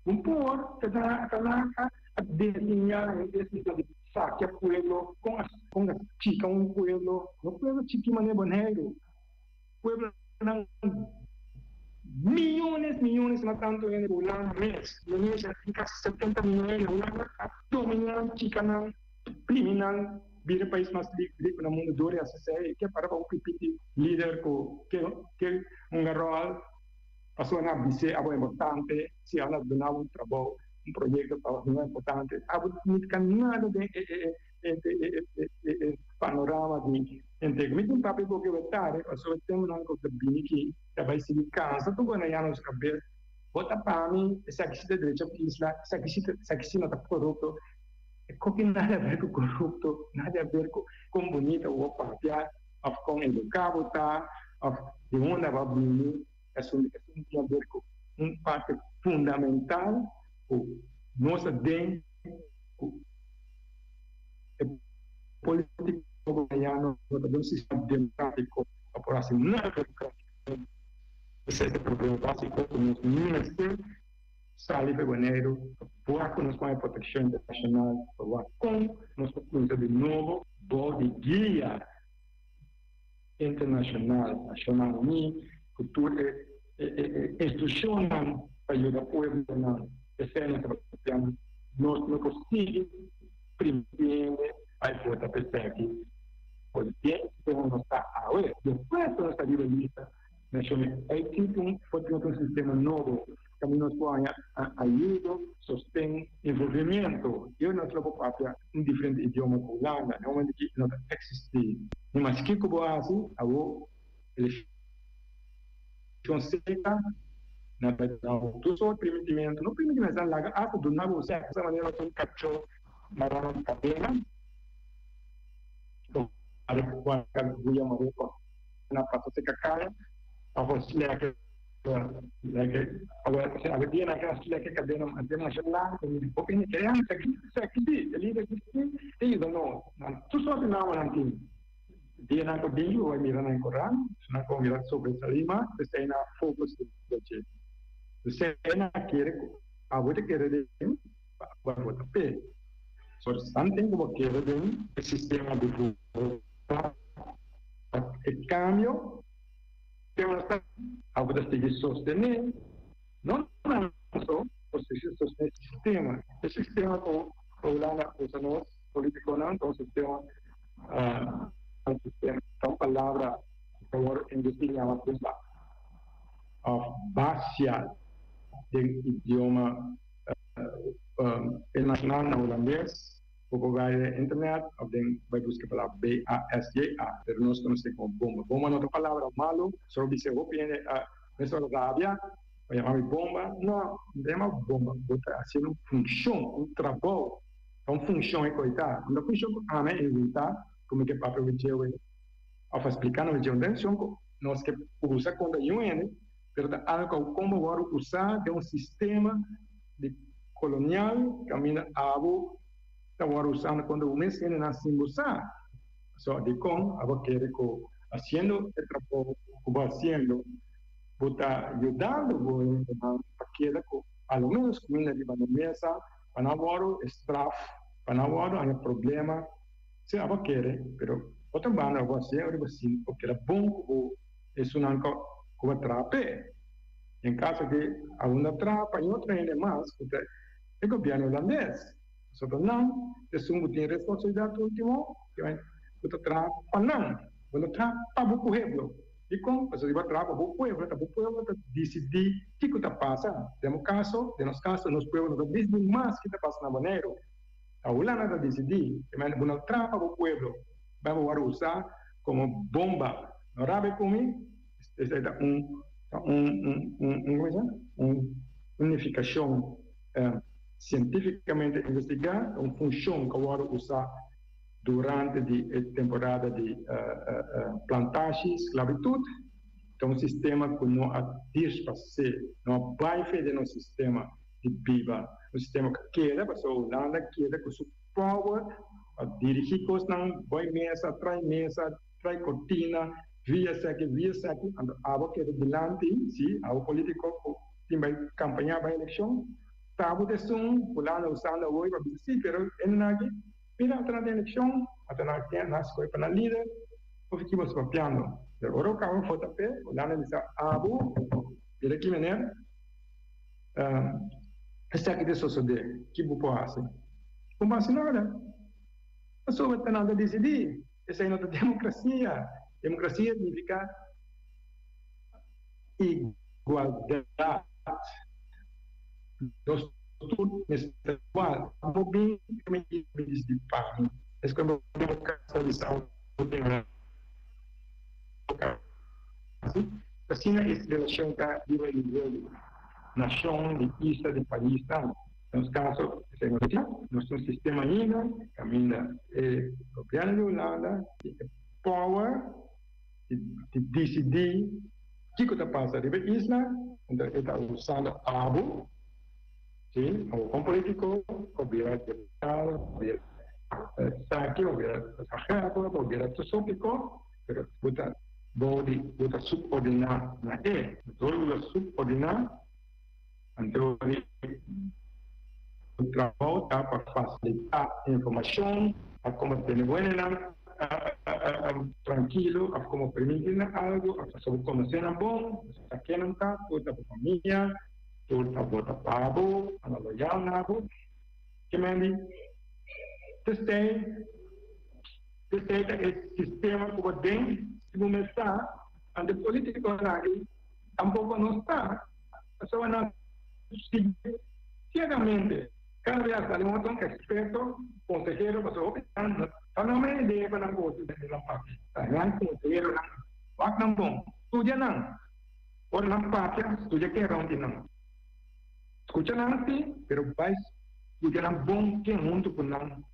Un por ta na a desiñá e di sakia pueblo, kon a kon a chika un pueblo, no pueblo chiki manera Boneiru, pueblonan miyones miyones na tantu hende Hulanda mes, Indonesia tin kasi 70 miyon hende, Hulanda a dominá nan, chika nan, primi nan, bira e pais mas riku na mundu dor di hasi esei, e ke para pa un pipiti lider ku ke ke hunga ròl. Pasobra nan a bis'é abo importante, si abo a duna bo un trabou, un proyekto pa bo importante, abo no ta nada den e panorama di henter. Mi tin papia ku bo tare, pasobra e tempunan ku ta bini aki ta bai sigui kansa tur ku nan yana nos kabes. Bo ta pa mi, esaki si ta drecha isla, esaki si ta, esaki si no ta korupto. E koki nada a ber ku korupto, nada a ber ku kon bunita bo papia òf kon eduká bo ta òf di unda bo a bini. Esun esun tin haber ku un parte fundamental ku nos a den ku e politico bonaiano no ta den un sistema democratico pa por hasi nada democraticamente. Esei ta e problema basico ku nos mester sali pa e Boneiru pa wak ku nos pone proteccion internacional pa wak kon nos por cuminsa di nobo bou di guia internacional, Nacionnan Uní, cu tur e institucionnan pa yuda pueblonan. Esey nos ta papiando. Nos no por sigui primitiende pa e vota pa esaki. Por bien como nos ta awe, despues cu nos ta riba lista, Naciones Uní, ey tin un por tin otro sistema nobo caminda nos por haña ayudo, sosten, envolvimiento. Yo nos lo por papia un diferente idioma cu Hulanda. Na momento ki no ta existi. Ni mas kiko bo hasi, abo eleccion seca, nan ta duna bo tur sort permitimento. No permitimento, nan laga hasta duna bo sèks manera un kachó mara na kadena. Na pasa seca kaya, of slèke. Awe dia nan keda slèk e kadena mas masha largu mi hopi hende kere ah esaki esaki si e lider aki si ta yuda nos nan tur sorti nawa nan tin. Dianan ku bin bo bai mira nan korant, nan ku mira sobresalí mas, p'esei nan a focus riba dje. P'esei nan a kere ku abo ta kere den pa abo a vota p'e. So tanten ku bo kere den e sistema di vota pa e kambio, tema ta abo ta sigui sostené, no nan so, bo sigui sostené e sistema. E sistema ku Hulanda usa nos politikonan ta un sistema un sistema ta un palabra ku awor ingles ta yama bomba òf basia den idioma internashonal na hulandes bo por bai den internet òf den bai buska e palabra B-A-S-J-A pero nos konosé komo bomba. Bomba no ta un palabra malu solo bis'é hopi hende a mester rabia pa yama mi bomba no no ta yama bomba bo ta hasiendo un funshon un trabou. Ta un funshon e koitá. No ta funshon ku ami a inventá ku mi ke papia ku djewe òf a spliká nos djewe. No ta funshon ku nos ke usa kontra niun hende, pero ta algu ku kon bo wòrdu usá den un sistema di kolonial kaminda abo ta wòrdu usá kontra bo mes hendenan sin bo sa. So dikon abo kere ku hasiendo e trabou ku bo hasiendo bo ta yudando bo hendenan pa keda ku alomenos kuminda riba nan mesa? Pa nan wòrdu e straf, pa nan wòrdu haña problema, si abo kere, pero otro banda abo hasié ora bo sinti bo keda bon ku bo esunnan ku bo a traha p'e. Den kaso di algun a traha pa e otro hende mas ku ta e gobièrnu hulandes, pasobra nan ta esun ku tin responsabilidat ultimo ku ta traha pa nan, bo no traha pa bo pueblo. Dikon? Pasobra si bo a traha pa bo pueblo, ta bo pueblo ta disidí kiko ta pasa. Den bo kaso, den nos kaso, nos pueblo no ta disidí mas ki ta pasa na Boneiru. Ta Hulanda ta disidí. E manera bo no traha pa bo pueblo, bai bo wòrdu usá komo bomba. No rabia ku mi, esei ta un, ta un, un, un, un, komo se yama? Un unifikashon sientífikamente investigá, ta un funshon ku a wòrdu usá. Durante di e temporada di plantashi, sklabitut ta un sistema ku no a disfasé, no a bai fe den nos sistema di biba, un sistema ku keda pasobra Hulanda keda ku su power pa dirigí kosnan, bai mesa, trai mesa, trai kortina, via esaki, via esaki, anto abo keda dilanti, si, abo politiko ku tin bai kampañá bai elekshon, ta abo ta esun Hulanda usando awor pa bisa si, pero e nan aki. Mira ata na den elekshon, ata na ken nan skohe pa nan lider, of ki boso papiando. Pero ora ku kaba vota p'e, Hulanda bisa abo, mira ki meneer, esaki ta sosodé, ki bo por hasi? Bo no hasi nada, pasobra ta nan ta disidí. Esei no ta demokrasia. Demokrasia signifiká igualdat. Nos tur mester igual. Abo bin ku mi di di pa mi. Es ku bo kasa di sa bo tin kasi. Asina e relashon ta riba e nivel di nashon, di isla, di pais tambe. Den nos kaso esei no ta asina. Nos tin un sistema ainda kaminda e gobièrnu di Hulanda tin e power di disidí kiko ta pasa riba e isla, anto e ta usando abo, si, abo kon politiko, pa bira deputado, pa bira esaki, pa bira pasahero, pa bira tur sorti kos, pero bo ta bou di, bo ta subordiná na e. Dor bo ta subordiná, anto bo trabou ta pa fasilitá informashon, pa komo tene bo hendenan trankilo, òf komo permití nan algu, òf pasobra bo konosé nan bon, bo sa ken nan ta, tur ta bo famia, tur ta vota pa bo, nan ta loyal na bo. Ke men di, P'esei, p'esei ta e sistema ku bo den, si bo mes sa, anto e politikonan aki tampoko no sa. Pasobra nan sigui ciegamente. Cada bia sali un otro experto, consehero, pasobra hopi nan no ta nan mes idea pa nan gosi den nan papia. Ta nan conseheronan, wak nan bon, studia nan. Ora nan papia, studia ken rond di nan. Scucha nan si, pero bai studia nan bon ken hunto cu nan,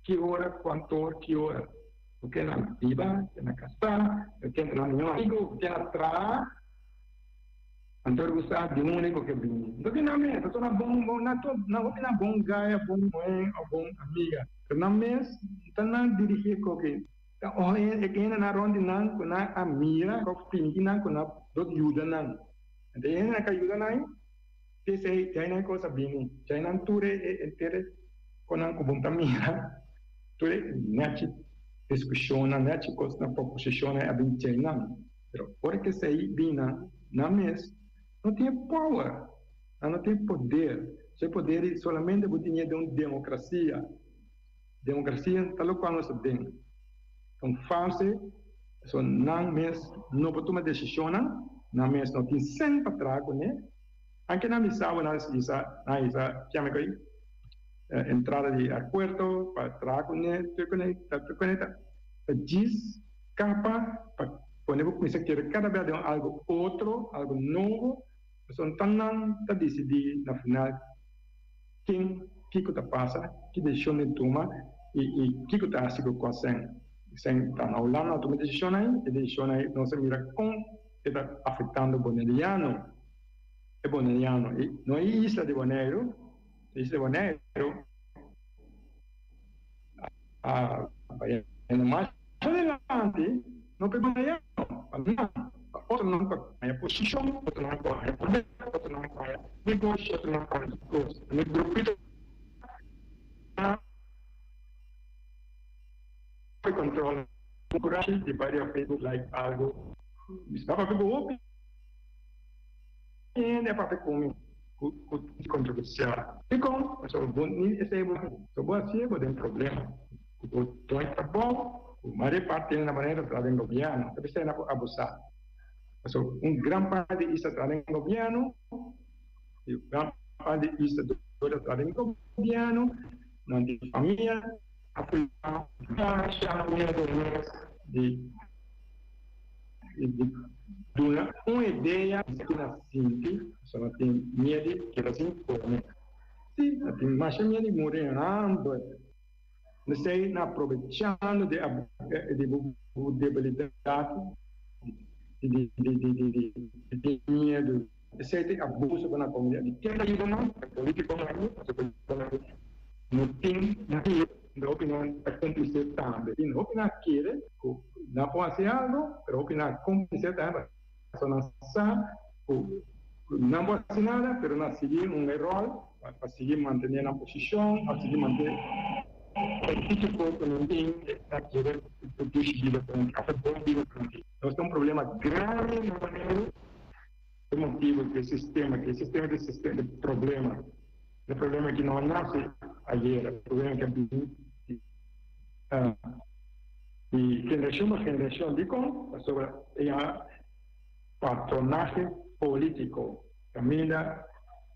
ki ora, cuanto ki ora. Cu ken nan biba, ken nan casa, cu ken ta nan miho amigo, cu ken nan traha. Anto e gusta di unico ke bini. Anto ki nan mes ta sona bon bon nan tur nan hopi nan bon gaya bon muhe of bon amiga pero nan mes ta nan dirigi koki. Ta e hendenan rond di nan ku nan a mira òf fingi nan ku nan lo yuda nan. Anto e hendenan ku a yuda nan, p'esei djai nan kos a bini. Djai nan tur e henter e konan ku bo ta mira, tur e nèchi diskushonnan, nèchi kosnan, proposishonnan a bin djai nan. Pero ora ku esei bin nan, nan mes no tin e power, nan no tin e poder. So e poder ei solamente bo tine den un demokrasia. Demokrasia ta lokual nos ta den. Ta un fase, pasobra nan mes no por tuma desishonnan, nan mes no tin sèn pa traha kuné. Anke nan bisa bo, nan bisa, nan bisa, kiami ku ei, entrada di aeropuerto pa traha kuné, tur kuné, tur kuné ta djis kapa pa pone bo kuminsá kere kada bes den algu otro, algu nobo, pasobra ta nan ta disidí na final. Ken, kiko ta pasa, ki desishon den tuma i i kiko ta hasi ku kua sèn. Sèn ta na Hulanda a tuma e desishon ei, e desishon ei nos a mira kon e ta afektando boneriano, e boneriano i no e isla di Boneiru, e isla di Boneiru a bayendo mas adelante no pa e boneriano, pa nan, pa otronan pa haña posishon, otronan pa haña poder, otronan pa haña negoshi, otronan pa haña kos. Mi grupito ta control kurashi di bai riba Facebook like algo. Mi sta papia ku hopi hende a papia ku mi ku kontroversial. Dikon? Pasobra bo ni esei bo hasi. So bo hasié bo den problema ku bo doño trabou ku mayor parti hende na manera ta traha den gobièrnu. Ta bisai nan por abusá. Pasobra un gran parti di isla traha den gobièrnu i un gran parti di isla dor ta traha den gobièrnu nan tin famia a cuida masha miedo mes di duna un idea ku nan sinti pasobra nan tin miedu di keda sin kome. Si, nan tin masha miedu di muri hamber. P'esei nan aprovechando di di bo debilidat di di miedu. Esei ta e abuso ku nan kometé. Di ken ta yuda nan? E politikonan ei, pasobra politikonan ei no tin hopi nan ta kómplise tambe. Tin hopi nan a kere ku nan por hasi algu, pero hopi nan a kómplise tambe pasobra nan sa ku nan por hasi nada, pero nan a sigui un e ròl pa sigui mantené nan posishon, pa sigui mantené e típiko ku nan tin, ta kere ku dushi bida ku nan tin òf e bon bida ku nan tin. Nos tin un problema grandi na Boneiru. E motibu di e sistema, ki e sistema ta e sistema di problema. E problema ki no a nase ayer, e problema ki a bini di di generashon pa generashon. Dikon? Pasobra e yama patronahe politiko. Kaminda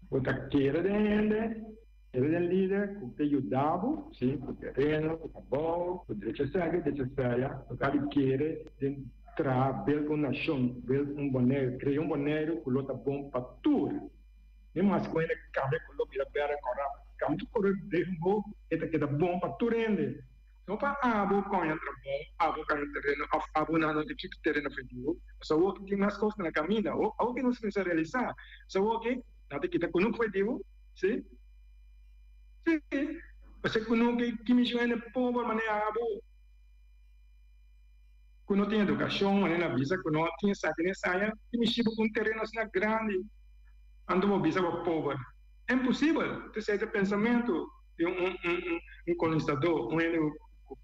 bo ta kere den hende, kere den lider ku ta yuda bo, si, ku tereno, ku trabou, ku drecha esaki, drecha esaya, bo ta di kere den traha build un nashon, build un Boneiru, krea un Boneiru ku lo ta bon pa tur. Ni mas ku hende kambia koló bira bèrdè kòrá, kambia tur koló den bo e ta keda bon pa tur hende. No pa abo koña trabou, abo kaña tereno òf abo nan no tin kiko tereno fediu. Pasobra awor tin mas kos na kaminda. Awor ke nos kuminsá realisá. Pasobra awor ke nan ta kita kunuku fediu, si? Si. Pasobra kunuku ki mishi hende pober manera abo ku no tin edukashon, manera nan bisa ku no tin esaki ni esaya, ki mishi bo ku un tereno asina grandi anto bo bisa bo pober. Imposibel! Esei ta pensamentu di un un kolonisadó, un hende ku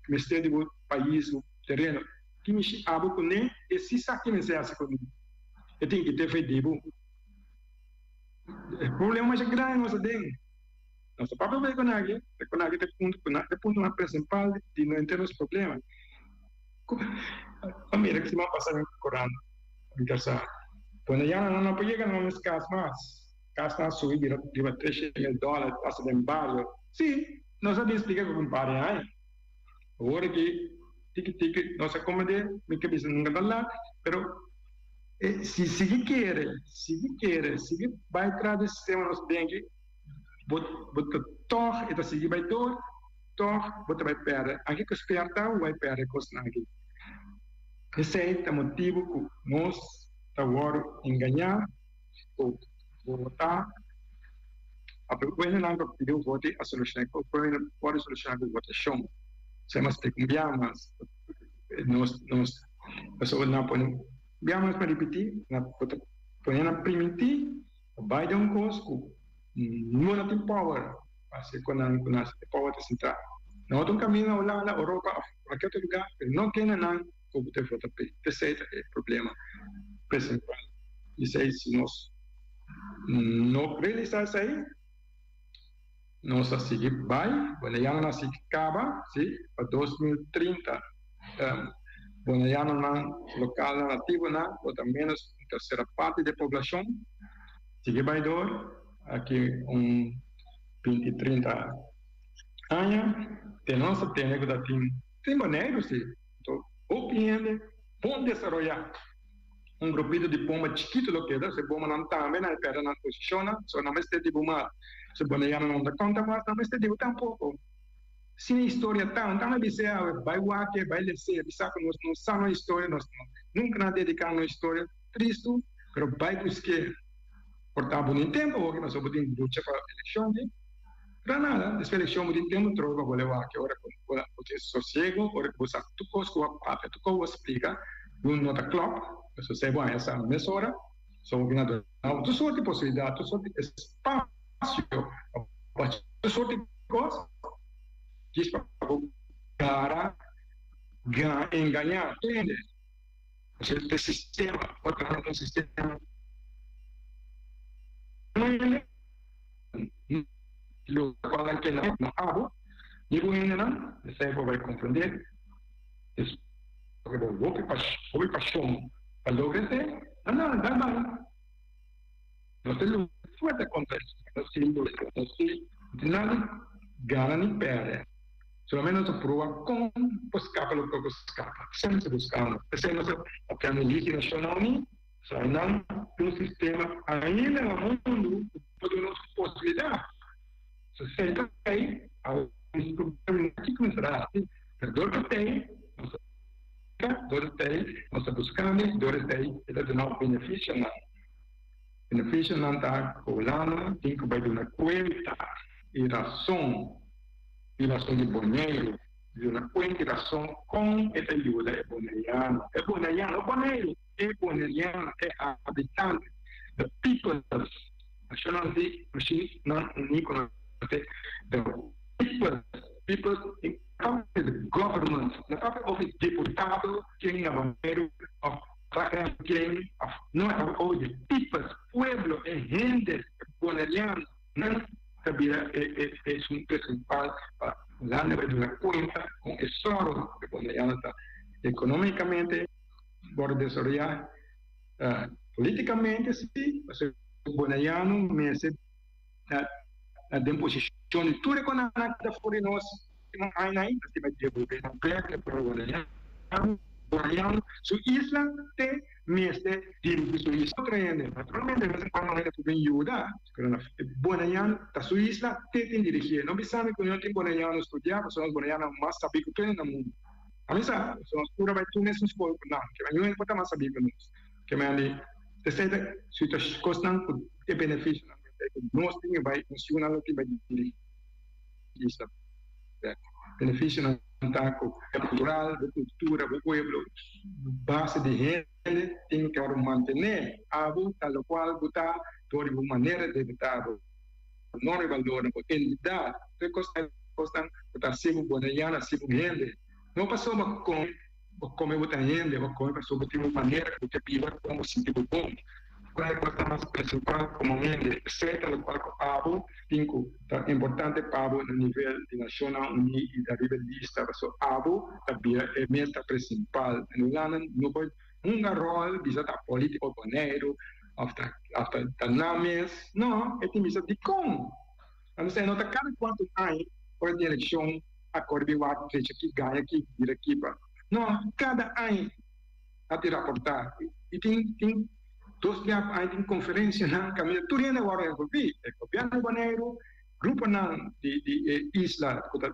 mester di bo pais, bo tereno. Ki mishi abo kuné, e si sa ki mester hasi kuné. E tin ki defendí bo. E problema masha grandi nos ta den. Nos ta papia bay con aki, con aki ta e punto, e punto mas principal di no henter nos problema. A mira ki siman pasa den corant, mi ta sa, pone ya nan no por yega na nan mes cas mas, casnan a subi bira riba trescientos mil dollar pasa den bario. Si, nos a bin splica cu un par di aña. Awor aki tiki tiki nos a comprende, mi ke bisa nunca ta lat, pero si sigui kere, sigui kere, sigui bay tras di sistema nos den aki, Bo bo ta tòg e ta sigui bai dor, tòg bo ta bai pèrdè. Aki ku spièrta bo bai pèrdè kosnan aki. Esei ta motibu ku nos ta wòrdu engañá ku votá. Ape ku hendenan ku a pidi un voti a solushoná e kos, por hende por solushoná ku votashon. Esei mas splika un bia mas. Nos nos pasobra nan pone bia mas pa ripití nan bo ta pone nan primintí pa bai den un kos ku no nan tin power pa hasi ku nan ku nan e power ta sintrá. Nan otro kaminda na Hulanda, Oropa òf kualke otro lugá pero no kende nan ku bo ta vota p'e. Esei ta e problema prinsipal. Esei si nos no realisá esei. Nos a sigui bai, Boneianonan a sigui kaba, si, pa 2030 Boneianonan lokalnan nativonan lo ta ménos un tersera parti di e poblashon. Sigui bai dor, aki un 20, 30 aña, te nos ta tende ku ta tin, tin Boneiru si, anto hopi hende bon desaroyá. Un grupito di bomba chikitu lo keda, se bombanan tambe nan e perde nan posishonnan, so nan mester di bo mas. Se boneianonan ta konta mas, nan mester di bo tampoko. Sin e historia ta, un tambe bis'é awe, bai wak-e, bai les'é, bisa ku nos no sa nos historia, nos no nunka nan a dediká nos historia, tristu, pero bai busk'é. Por ta bo nin tempu hopi pasobra bo tin lucha pa elekshon di, pero nada, despues elekshon bo tin tempu trobe pa bo lei wak-e ora ku bo tin sosiego, ora ku bo sa tur kos ku bo a papia, tur kos ku bo a splika. Lo no ta klòp, pasobra esei bo haña sa mesora, so bo bini a duna bo tur sorti posibilidat, tur sorti espasio pa bo haci tur sorti kos djis pa bo gara engañá tur hende. Pasobra e sistema, bo traha un sistema lo cual nan keda na abo, ni bo hendenan, esei bo bai comprende. Porque bo hopi hopi pasion pa logra esei, no no, dal bai. Nos ta lucha fuerte contra esei, nos si lucha, nos si no tin nada di gana ni perde, solamente nos ta proba con por scapa loke por scapa, esei nos ta buscando, esei nos ta apliando Liga Nacional Uní, so nan tin un sistema ainda na mundo cu por duna nos posibilidad. So esei ta ei, awe kiko mester hasi, pero dor ku esei nos ta buska, dor esei nos ta buskando, dor esei e ta duna benefisionan. Benefisionan ta ku Hulanda tin ku bai duna kuenta i rason, i rason di Boneiru, duna kuenta i rason kon e ta yuda e boneiano, e boneiano, Boneiru, e boneiano, e habitante, the peoples. Nacionnan di Nacionnan Uní conoce the people, people in papia di government, no papia over di diputado ken na Boneiru of ken of no, e papia over di people, pueblo, e hende boneriano nan ta bira e e esun principal pa Hulanda bay duna cuenta con e soro e boneriano ta economicamente por desaroya. Políticamente si, pasobra Boneiano mester ta den posishon di tur e konan ku ta for di nos aña ayi, nos tin bai devolve nan plek pero Boneiano, Boneiano su isla te mester dirigi su isla. Otro hende, naturalmente de vez en cuando hende por bin yuda, pero na Boneiano ta su isla te tin dirigié. No bisa mi ku no tin Boneiano studiá pasobra nos Boneiano mas sabí ku tur hende na mundu. Ami sa, pasobra nos tur a bai tur mesun skol ku nan, ke men yu por ta mas sabí ku nos. Ke men di, esei ta situa kosnan ku e benefisionan ku nos tin e bai, nos yunan lo tin bai dirigí isla bèk. Benefisionan ta ku e kultural, bo kultura, bo pueblo, base di hende tin ku wòrdu mantené. Abo ta lokual bo ta dor di bo manera di ta, bo norma i balornan, bo identidat, tur e kosnan. Kosnan ku ta hasi bo boneiano, hasi bo hende. No pasobra bo kome, bo kome bo ta hende, bo kome pasobra bo tin un manera ku bo ke biba kon bo sinti bo bon. Kua e kosnan mas prinsipal komo hende? Esei ta lokual ku abo tin ku ta importante pa bo na nivel di Nashonnan Uní i ta riba e lista pasobra abo ta bira e meta prinsipal. En Hulanda no por hunga ròl bisa ta polítiko Boneiru òf ta ta nan mes. No, e tin bisa dikon. Entonces no ta cada cuatro aña ora tin eleccion a core bin wak drecha aki gaya aki bira aki pa no cada aña a tin raporta y tin tin dos bia pa aña tin conferencianan caminda tur hende a worde envolvi e gobierno di Boneiru gruponan di di e isla cu ta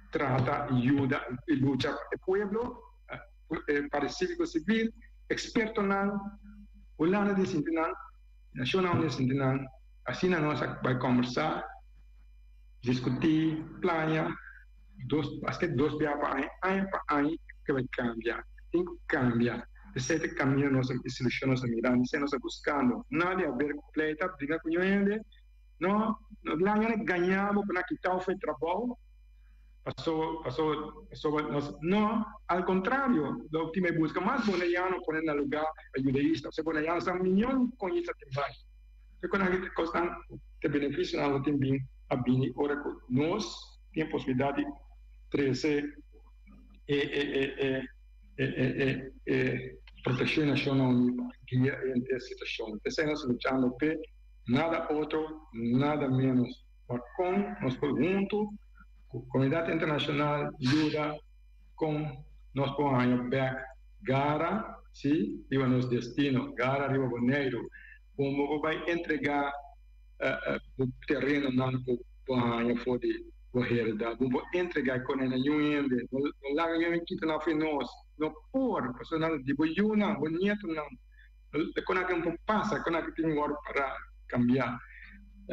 trata y yuda y lucha pa e pueblo e parti civico civil expertonan Hulanda tin sinti nan Nacionnan Uní sinti nan. Asina nos a bai kombersá, diskutí, plania, dos, paske dos bia pa aña, aña pa aña. Ke bai kambia? Tin ku kambia. Esei ta e kaminda nos a, e solushon nos a mira, esei nos a buskando. Nada di haber ku pleita, bringa ku ño hende. No, no laga nan gaña bo pa nan kita bo for e trabou. Paso, paso, pasobra nos, no, al kontrario, lo tin bai buska mas boneiano pone na lugá pa yuda isla. Pasobra boneiano sa mion kon isla tin bai. Te kon aki kosnan te benefisionan lo tin bin a bini ora ku nos tin e posibilidat di trese e e e e e e e e protekshon di Nashonnan Uní pa guia e henter situashon. P'esei nos ta luchando p'e nada otro, nada ménos. Pa kon nos por huntu ku komunidat internashonal yuda kon nos por haña bèk gara, sí, riba nos destino, gara riba Boneiru. Kon bo por bai entregá bo terenonan ku bo haña for di bo hereda? Bo por entregá e konai na niun hende. No laga niun hende kita nan for di nos. No por, pasobra nan ta di bo yunan, bo nietonan. E kon aki no por pasa, e kon aki tin wòrdu para kambiá.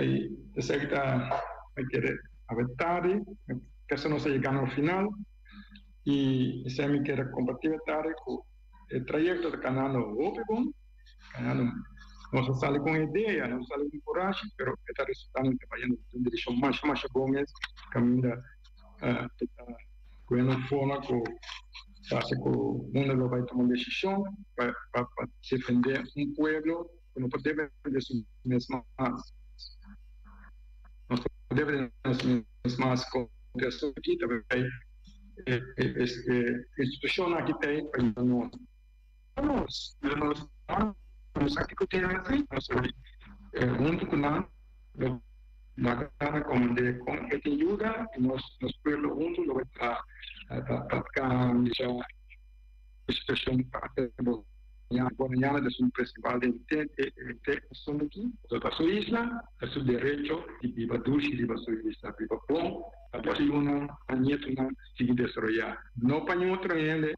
I esaki ta mi kere awe tardi, kasa nos a yega na final i esei mi kere kompartí awe tardi ku e trayekto ta kanando hopi bon, kanando nos a sali ku un idea, nos a sali ku un kurashi, pero e ta resultando ta bayendo den un direkshon masha masha bon mes kaminda e ta Gobierno forma cu parse cu mundo lo bay tuma un decision pa pa defende un pueblo cu no por defende su mes mas. Nos por defende nos mes mas contra esun aki ta bay e institucionnan aki ta pa yuda nos. Nos, yuda nos nos aki cu tin haci, nos ta bay hunto cu nan. Lo laga nan komand'é kon e tin yuda i nos nos pueblo huntu lo bai traha pa kambia e situashon pa Boneiana ta su principal den e asuntu aki. Pasobra ta su isla, ta su derecho di biba dushi riba su isla, biba bon pa su yunan, pa nietonan sigui desaroyá, no pa niun otro hende.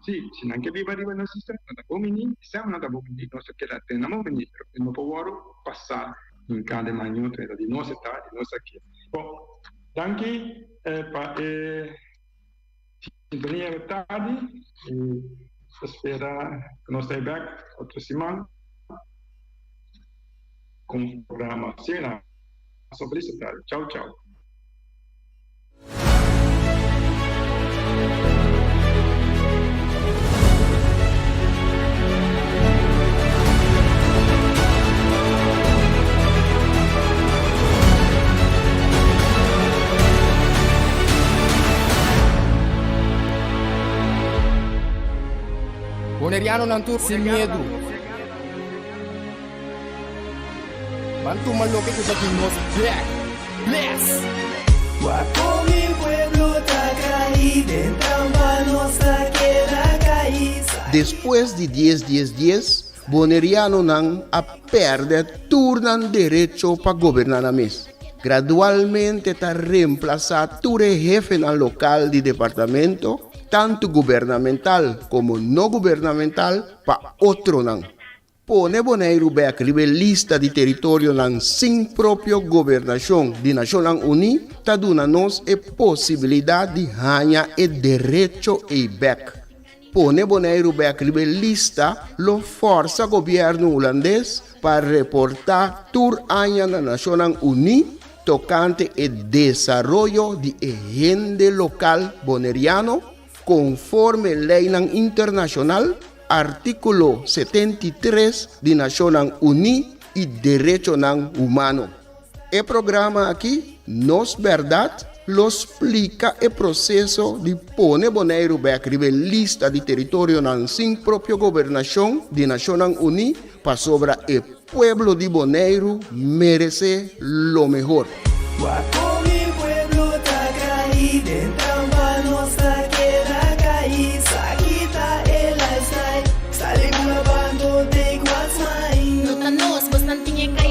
Sí, si nan ke biba riba nos isla, nan ta bon bini, i semper nan ta bon bini, nos ta keda tene nan bon bini, pero e no por wòrdu pasá hinká den man ñotro, e ta di nos e ta, di nos aki. Bon, danki pa e sintonia awe tardi, i ta spera ku nos ta e bèk otro siman ku un programa asina. Pasa un felis tardi. Chau, chau. Bonerianonan tur sin miedu. Ban tuma loke ku ta di nos bek. Bless! Wak kon mi pueblo ta kai den trampa nos ta keda kai. Despues di dies dies dies, Bonerianonan a pèrdè tur nan derecho pa goberná nan mes. Gradualmente ta remplasá tur e hefenan lokal di departamento, tantu gubernamental komo no gubernamental, pa otronan. Pone Boneiru bèk riba e lista di teritorionan sin propio gobernashon di Nashonnan Uní ta duna nos e posibilidat di haña e derecho ei bèk. Pone Boneiru bèk riba e lista lo fòrsa gobièrnu hulandes pa reportá tur aña na Nashonnan Uní tokante e desaroyo di e hende lokal boneriano konforme leinan internashonal. Artíkulo 73 di Nashonnan Uní i Derechonan Humano. E programa aki, Nos Bèrdat, lo splika e proseso di pone Boneiru bèk riba e lista di teritorionan sin propio gobernashon di Nashonnan Uní pasobra e pueblo di Boneiru meresé lo mehor. Wak kon mi pueblo ta kai den trampa nos ta keda kai sa kita e lifestyle sali bula bando take what's mine. No ta nos, bosnan tin e kaya.